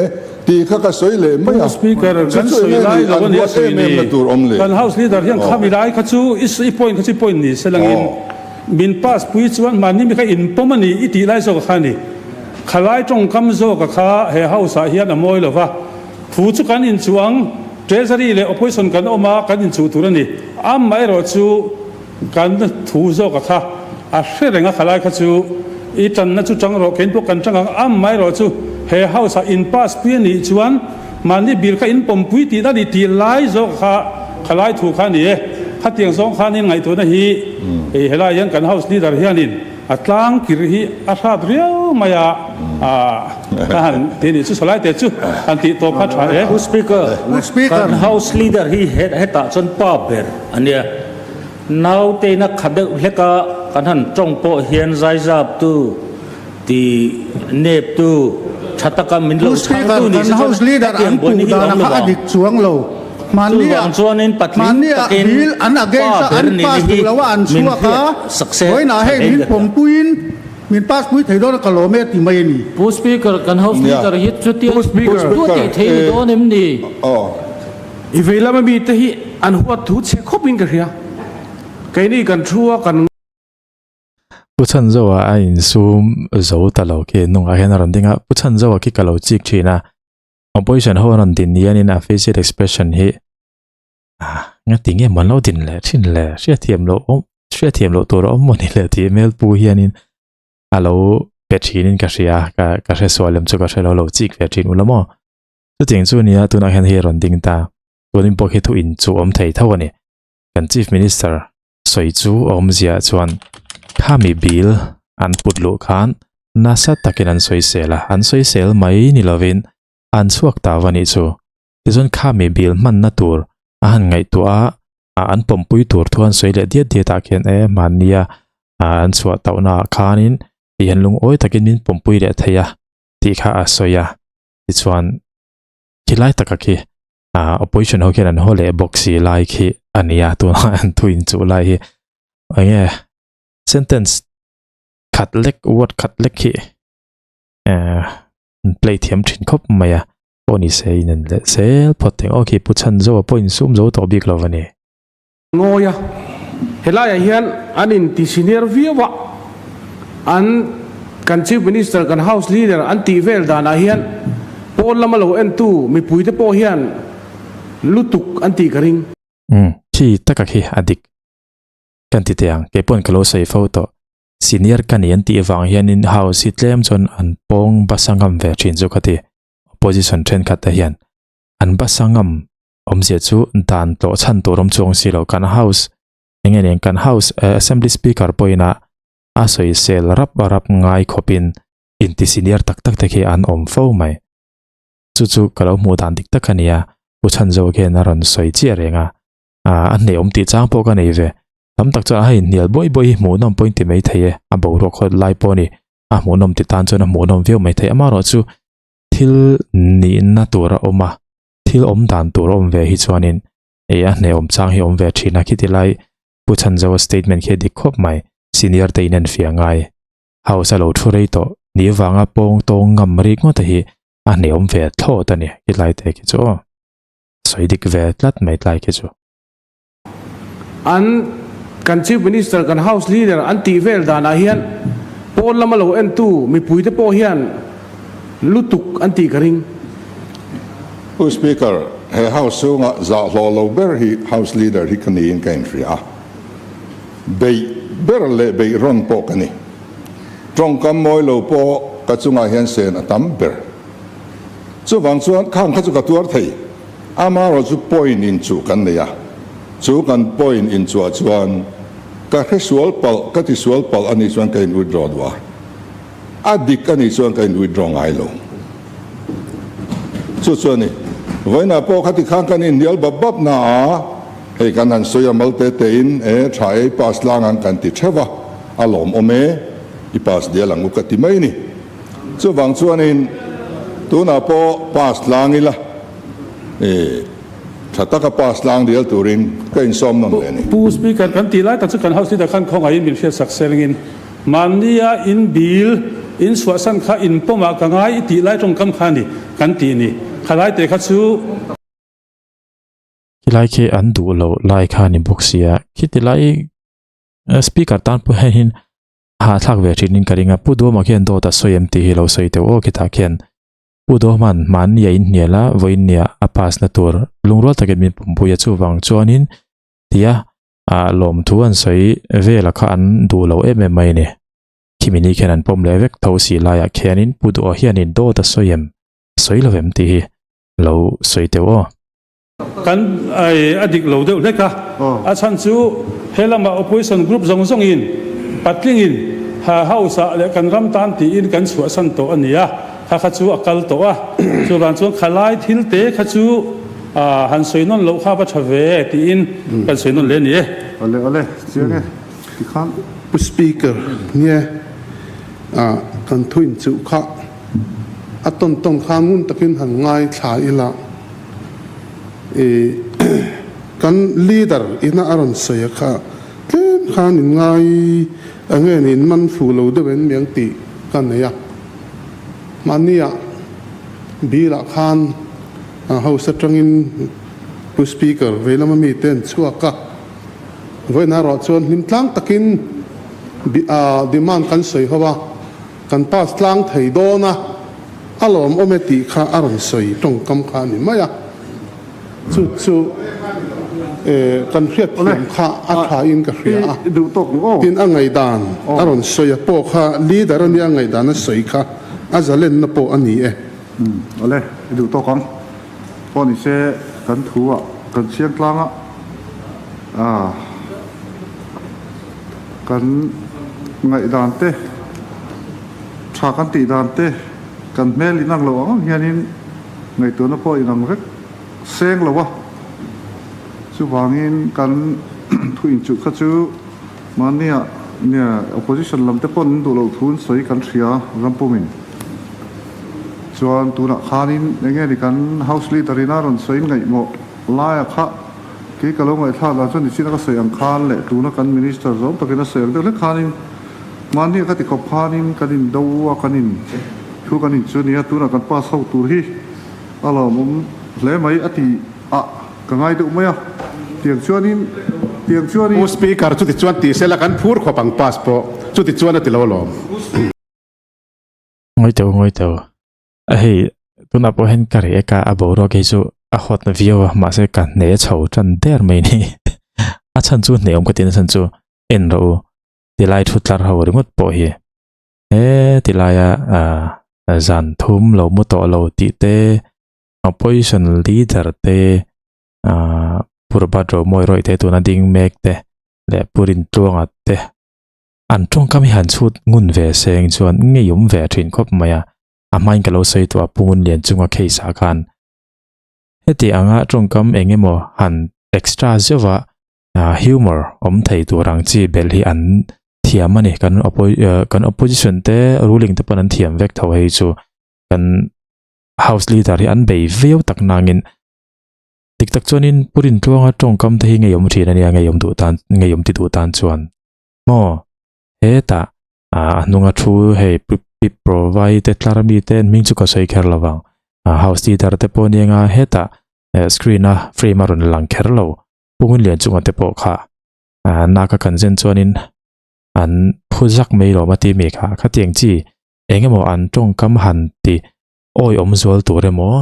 tih kha ka sawi leh mai a. Pu Speaker, Chu kan chu sawi enge lai ni lo an a nia huat sawi em em ni. na tur awm le? Kan House Leader hian Aw. khami lai kha chu i point kha chu i point ni se langin Aw. min pass pui chuan mahni mi kha inpawm a ni i tih lai zawk kha a ni. Khalai tawngkam zawka kha he house ah hian a mawi lo va, thu chu kan inchuh ang, Treasury leh Opposition kan awm a, kan inchuh tur a ni. Amaherawh chu kan thu zawka kha a hre reng a, khalai kha chu i tanna chu tang rawh, kein pawh kan tang ang, amaherawh chu he house ah in pass pui a nih chuan mahni bill kha in pawmpui tihna a ni tih lai zawka kha khalai thu kha a ni e. Khatiang zawng khanin ngaihtuahna hi helai hian kan house leader hianin A tlang kir hi a hrat riau mai a, ka han ti nih chu salai te chu han tih tawp kha tha e. Pu Speaker, kan House Leader hi hetah chuan pa ber a nia. Nauteina kha deuh hlek a kan han tawng pawh hian zaizap tu, ti nep tu, tha taka min lo Pu chhang Speaker, tu ni kan se chuan House Leader an hetiang buaina puh hi a dan awm kha lo a vang. dik chuang lo. Chuvang chuanin patling takin pa ber nihna hi min hriat sak se Vawiinah hei min pawmpuiin min pass pui thei dawn a ka lawm e ti mai a ni. Pu Speaker, kan House Leader hi chutia tu tih thei ni dawn em ni? I vei lama mite hi an huat thu chhe khawpin ka hria. Keini kan thu a kan. Pu Chhanzoa a insum zo ta lo khi nungah hian a rawn ding a, Pu Chhanzoa khi ka lo chik thin a. Opposition ho an rawn din hianin a facial expression hi ah nga ti nge maw an lo din leh thin le hriatthiam loh awm hriatthiam loh tur a awm maw ni le tih hmel pu hianin a lo pe thinin ka hria ka ka hre sual lem chu ka hre lo lo chik ve thin ula maw chutiang chu nia tunah hian hei a rawn ding ta tuanin pawh khi thu in chu awm thei tho a ni kan chief minister sawi chu a awmzia chuan khami bill. an put luh khan nasa takin an sawisel a, an sawisel mai ni lovin an chhuak ta va nih chu. Tichuan khami bill hmanna tur a han ngaihtuah a, ah an pawmpui tur thu an sawi leh diat diat ah khian e mahnia ah an chhuah tauhna ah khanin tih hian lungawi takin min pawmpui leh thei a tih kha a sawi a tichuan khilai taka khi ah opposition ho khian an haw leh bawk si lai khi a ni a tunah an thu inchuh lai hi eng nge sentence khat lek word khat lek hi eh an play thiam thin khawp mai a. Pawh ni se in en leh zel phawt thei ang. Aw khi Pu Chhanzo a pawh insum zo tawh bik lo a ni. Ngawi a, helaiah hian an inti senior viau a, an kan Chief Minister, kan House Leader an tih vel danah hian pawn lama lo entu mipuite pawh hian lutuk an tih ka ring. Umm, khi taka khi a dik kan ti teh ang, kei pawn ka lo sawi fo tawh. Senior ka ni an tih vang hianin House hi tlem chuan an pawng basa ngam ve thin chu ka ti. Opposition thenkhat te hian an basa ngam awmzia chu dan tlawh chhan tur awm chuang si lo kan house eng nge nen kan house assembly speaker pawhin a a sawisel rap rap ngai khawpin inti senior tak tak te khi an awm fo mai chu chu ka lo hmuh dan dik tak a nia Pu Chhanzo khian a rawn sawi chiah reng a a hnehawm tih chang pawh ka nei ve tam tak chuan a inhnial buai buai hi hmuhnawm pawhin ti mai thei e a boruak hawt lai pawh a ni a hmuhnawm ti tan chuan a hmuhnawm viau mai thei amaherawh chu thil nihna tur a awm a thil awm dan tur a awm ve hi chuanin ih a hnehawm chang hi a awm ve thin a khiti lai Pu Chhanzoa statement khi a dik khawp mai senior te in enfiah ngai house a lo thu rei tawh ni vanga pawng tawng ngam rik ngawt a hi a hnehawm ve thlawt a ni khilai te khi chu aw sawi dik ve tlat mai tlai khi chu. An kan Chief Minister, kan House Leader an tih vel danah hian pawn lama lo entu mipuite pawh hian lutuk an tih ka ring. Pu Speaker, he House chhunga zah hlawh lo ber hi House Leader hi ka niin ka inhria a. Beih ber leh beih rawn pawh ka ni. Tawngkam mawi lo pawh ka chungah hian sen a tam ber. Chuvang chuan khang kha chu ka tuar thei. Amaherawh chu point inchuh kan nei a, chu kan point inchuah chuan ka hre sual palh, ka ti sual palh a nih chuan ka in withdraw duh a, a dik a nih chuan ka in withdraw ngai lo. Chu chu a ni. Vawiinah pawh khati khan kan inhnial bap bap na a, hei kan han sawi a mal te te in e tha e i pass tlang ang kan ti theuh a, a lawmawm e, i pass dial ang u ka ti mai a ni. Chuvang chuanin tunah pawh pass tlang ila, tha taka pass tlang dial turin ka insawm nawn leh a ni. Pu Speaker, kan tih lai tak chu kan House Leader khan khawngaihin min hriatsak selngin mahnia in bill in chhuahsan kha in pawmah ka ngai i tih lai tawngkam kha a ni kan tih ni. Khalai te kha chu. Khilai khi an duh loh lai kha a ni bawk sia. Khiti lai Speaker tan pawh hian Hahthlak ve thin in ka ring a, Pu Duhawma khian dawt a sawi em tih hi lo sawi teuh aw khitah khian Pu Duhawma'n mahni a inhnial a, vawiin nia a pass na tur lungrual takin min pumpui a chuvang chuanin tia ah lawmthu an sawi vel a kha an duh lo em em mai a ni. Khimi ni khian an pawm leh vek tho si laiah khianin Pu Duha hianin dawt a sawi em, sawi lo em tih hi lo sawi teuh aw. Kan a dik lo deuh hlek a, a chhan chu he lamah opposition group zawng zawngin patlingin house ah leh kan ram tan tiin kan chhuahsan tawh a ni a, kha kha chu a kal tawh a, chuvang chuan khalai thil te kha chu han sawi nawn loh kha va tha ve tiin kan sawi nawn leh a ni e. Awle awle, chiang e, tikhan. Pu Speaker, nge kan thuin chuh kha a tawn tawn khan ngun takin han ngaithla ila. I kan leader ina a rawn sawi a kha tlem khan in ngai a nge ni in man fu lo deuh em miang tih ka nei a. Mahnia bill ah khan house atangin Pu Speaker veilam ami te an chhuak a, vawiin erawh chuan hlim tlang takin demand kan sawi ho a, kan pass tlang thei dawn a. A lawmawm e tih kha a rawn sawi tawngkam kha a ni mai a, chu chu kan hriatthiam kha a tha in ka hria a, tin a ngaihdan a rawn sawi a pawh kha leader a nia ngaihdan a sawi kha a zalenna pawh a ni e. Awle, i duh tawk ang. Pawh ni se kan thu ah kan chiang tlang a, kan ngaihdan te. Tha kan tih dan te kan hmel inang lo ang ang hianin ngaihtuahna pawh inang vek seng lo a. Chuvangin kan thu inchuh kha chu mahnia nia opposition lam te pawn an duh loh thu an sawi kan hria rampumin. Chuan tunah khanin eng nge ni kan House Leader in a rawn sawi ngaihmawh laia kha kei ka lo ngaihthlak dan chuan nichina ka sawi ang khan leh tuna kan Minister zawm takin a sawi ang deuh hlek khanin Mahni ka ti khawp khanin kan in do a, kan in thu kan in chu nia, tunah kan pass ho tur hi a lawmawm hle mai a ti a, ka ngai deuh mai a, tiang chuanin, tiang chuanin. Pu Speaker, chuti chuan ti sela kan phur khawp ang pass pawh, chuti chuan a ti lo alawm. Ngawi teu, ngawi teu. A hei, tunah pawh hian ka reh eka a boruak hi chu a hot viau a, mahse ka hne chho tan der mai ni. A chhan chu hne awm ka ti na chhan chu en rawh u. Tilai thu tlar ho ringawt pawh hi he tilaia ah zan thum lo mu tawh lo tih te opposition leader te ah Purbat Romawi rawih te tuna ding mek te leh Pu Rintluanga te an tawngkam hi han chhut ngun ve seng chuan ngei awm ve thin khawp mai a a hmain ka lo sawi tawh a Pu Ngunlian chunga case ah khan heti anga tawngkam eng emaw han extra zeuh a humor awm thei tur ang chi belh hi an thiam a ni kan kan opposition te ruling te pawn an thiam vek tho hei chu kan house leader hi an bei viau tak nangin dik tak chuanin pu Rintluanga tawngkam te hi ngei awm thin a nia ngei awm duh tan ngei awm ti duh tan chuan maw hetah a hnunga thu hei pi provide te tlar mi te hming chu ka sawi kher lovang house leader te pawh nia nga hetah screen a frame a rawn lang kher lo. Pungin lian chunga te pawh kha nak a kan zen chuanin an phu zak mai lawm a ti mi kha khatiang chi eng emaw an tawngkam han ti awi awm zual tur emaw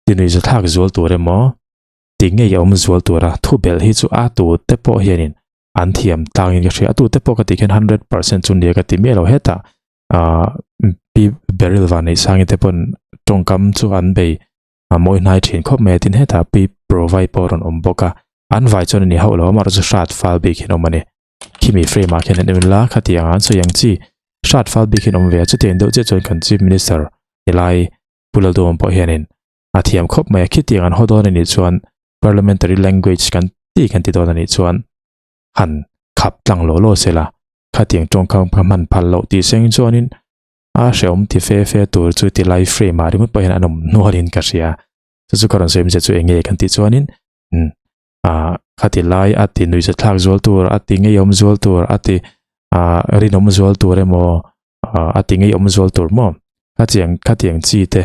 ti nui za thlak zual tur emaw ti ngei awm zual tura thu belh hi chu a tu te pawh hianin an thiam tlangin ka hria a tu te pawh ka tih khian 100% chu nia ka ti miah lo hetah pi Beryl Vanneihsangi te pawn tawngkam chu an bei a mawi hnai thin khawp mai a tin hetah pi provide pawh a rawn awm bawk a an vai chuan a ni hauh lo a amaherawhchu hrat fal bik hian a awm a ni khimi frame ah khian an en la khatiang ah an sawi ang chi hrat fal bik hian a awm ve a chutiang deuh chiah chuan kan chief minister helai Pu Lalduhawm pawh hianin a thiam khawp mai a khitiang an haw dawn a nih chuan parliamentary language kan ti kan ti dawn a nih chuan han khap tlang law law se la khatiang tawngkam kha hman phal loh tih seng chuanin A hrehawm ti fe fe tur chu ti lai frame ah ringawt pawh hian an awm hnualin ka hria. Chu chu ka rawn sawi awmzia chu eng nge kan tih chuanin umm ah khati lai a ti nuihza thlak zual tur a ti ngeiawm zual tur a ti ah rinawm zual tur emaw ah a ti ngeiawm zual tur maw khatiang khatiang chi te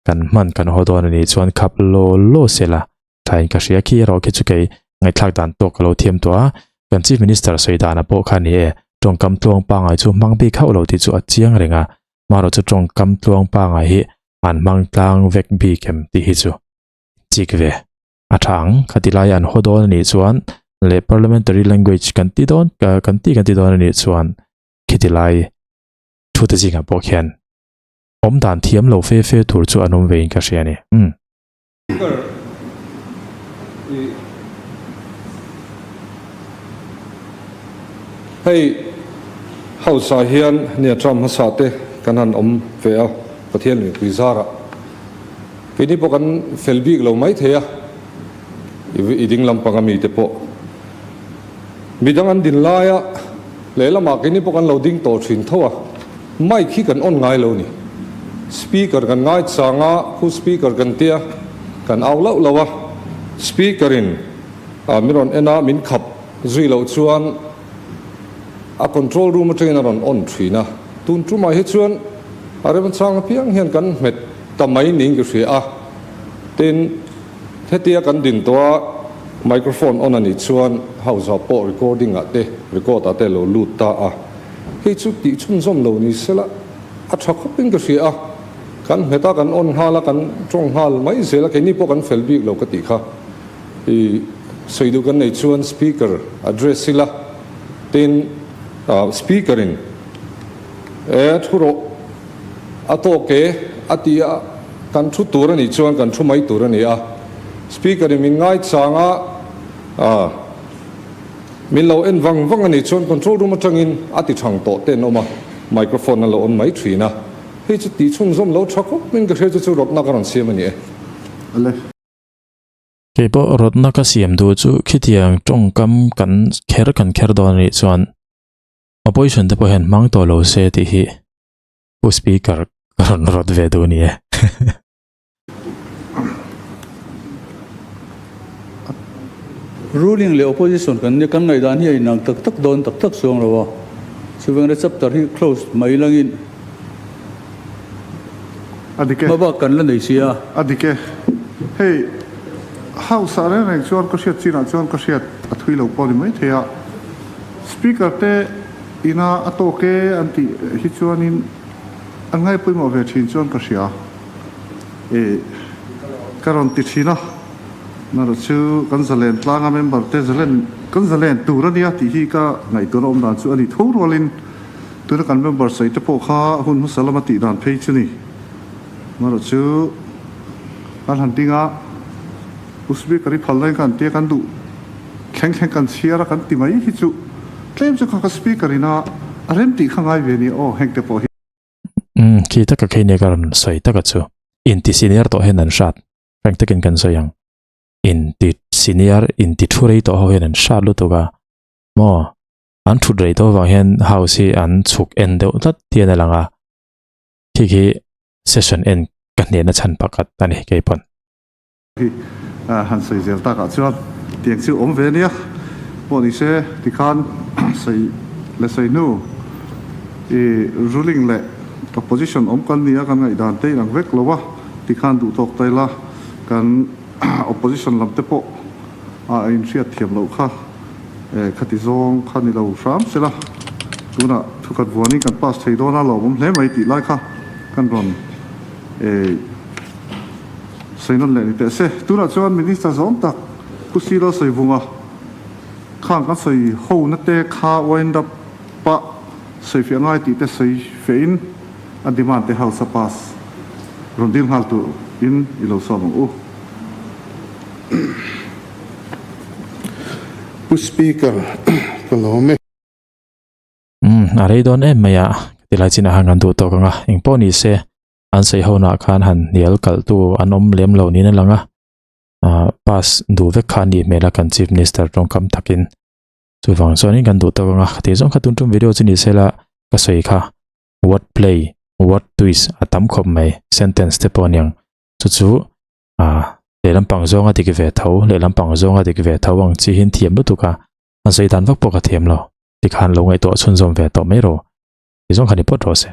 kan hman kan haw dawn a nih chuan khap law law sela thain ka hria khi erawh khi chu kei ngaihthlak dan tawk ka lo thiam tawh a kan chief minister sawi dana pawh kha ni e tawngkam tluang pangai chu hmang bik hauh lo tih chu a chiang reng a marawh chu tawngkam tluang pangai hi an hmang tlang vek bik em tih hi chu chik ve a tha ang khati lai an haw dawn a nih chuan leh parliamentary language kan ti dawn kan ti kan ti dawn a nih chuan khiti lai thu te zingah pawh khian awm dan thiam lo fe fe tur chu an awm ve in ka hria a ni umm. Hei House ah hian nia term hmasa te kan han awm ve a, Pathian mipui zarah keini pawh kan fel bik lo mai thei a, i ding lampang ami te pawh midang an din laia lehlamah keini pawh kan lo ding tawh thin tho a. Mic hi kan on ngai lo ni. Speaker kan ngai chang a, khu speaker kan tia, kan au loh loh a. Speaker in min rawn en a, min khap zui loh chuan a control room atangin a rawn on thin a. Tun tumah hi chuan a remchang apiang hian kan hmet ta mai niin ka hria a. Tin, hetia kan din tawh a, microphone on a nih chuan house ah pawh recording ah te, record ah te a lo lut ta a. Hei chu tih chhunzawm lo ni sela a tha khawpin ka hria a, kan nghet a, kan on nghal a, kan tawng nghal mai zel a, keini pawh kan fel bik lo ka tih kha. I sawi duh kan nei chuan speaker address ila, tin speaker in e thu rawh a tawk e a ti a, kan thu tur a nih chuan kan thu mai tur a ni a, speaker in min ngaichang a, Min lo en vang vang a nih chuan control room atangin a ti thang tawh te an awm a. microphone a lo on mai thin a, hei chu tih chhunzawm lo tha khawp in ka hria chu chu rawtna ka rawn siam a ni e. Ale. Kei pawh rawtna ka siam duh chu khitiang tawngkam kan kher kan kher dawn a nih chuan opposition te pawh hian hmang tawh lo se tih hi Pu Speaker ka rawn rawt ve duh a ni e. Ruling leh opposition kan nia, kan ngaihdan hi a inang tak tak dawn tak tak chuang lo a, chuvang ila chapter hi close mai langin A dik e. hmabak kan la nei si a. A dik e. Hei House ah reng reng chuan ka hriat chinah chuan ka hriat a thui lo pawh a ni maithei a, Speaker te ina a tawk e an tih hi chuanin an ngaipawimawh ve thin chuan ka hria. E ka rawn ti thin a, narawh chu kan zalen tlanga member te zalen kan zalen tur a nia tih hi ka ngaihtuahna awm dan chu a ni tho rualin tuna kan member sawi te pawh kha hun hmasa lama tih dan phei chu ni. Narawh chu kan han ding a, Pu Speaker i phal lain kan tia kan duh thleng thleng kan chhiar a kan ti mai hi chu tlem chu kha ka Speaker ina a rem tih kha ngai ve nia aw heng te pawh hi. Umm khi taka khi nia ka rawn sawi taka chu inti senior tawh hian an hrat frank takin kan sawi ang inti senior inti thu rei tawh ho hian an hrat lutuk a maw an thut rei tawh avang hian house hi an chhuk en deuh tlat hian a lang a khi khi session en ka hnehna chhan pakhat a ni keipawn. Hi han sawi zel takah chuan tiang chu awm ve nia pawh ni se tikhan sawi leh sawi hnu i ruling leh opposition awm kan nia kan ngaihdan te inang vek lo a tikhan duh tawk ta ila kan opposition lam te pawh a inhriat thiam loh kha khati zawng kha ni lo hram sela tunah thukhat vuanin kan pass thei dawn a lawmawm hle mai tih lai kha kan rawn Sawi nawn leh ni teh se. Tunah chuan Minister zawng tak Pu Silo Sawivunga khan kan sawi ho na te kha wind up pah sawi fiah ngai tih te sawi feh in a demand te house a pass rawn dil nghal tur in i lo sawm ang u. Pu Speaker, ka lawm e. Umm, a rei dawn em mai a, ka ti lai chinah khan kan duh tawk ang a, engpawh ni se. An sawi ho nah khan han hnial kalh tu an awm lem lo niin a lang a, ah pass duh vek kha a nih hmel a kan chief minister tawngkam takin. Chuvang chuanin kan duh tawk ang a, tih zawng kha tun tum video chu ni se la ka sawi kha word play, word twist a tam khawp mai sentence te pawh a niang chu chu ah lehlam pang zawnga dik ve tho lehlam pang zawnga dik ve tho ang chi hian thiam lutuk a, an sawi dan vak pawh ka thiam lo tikhan lo ngaihtuah chhunzawm ve tawh mai rawh tih zawng kha ni phawt rawh se.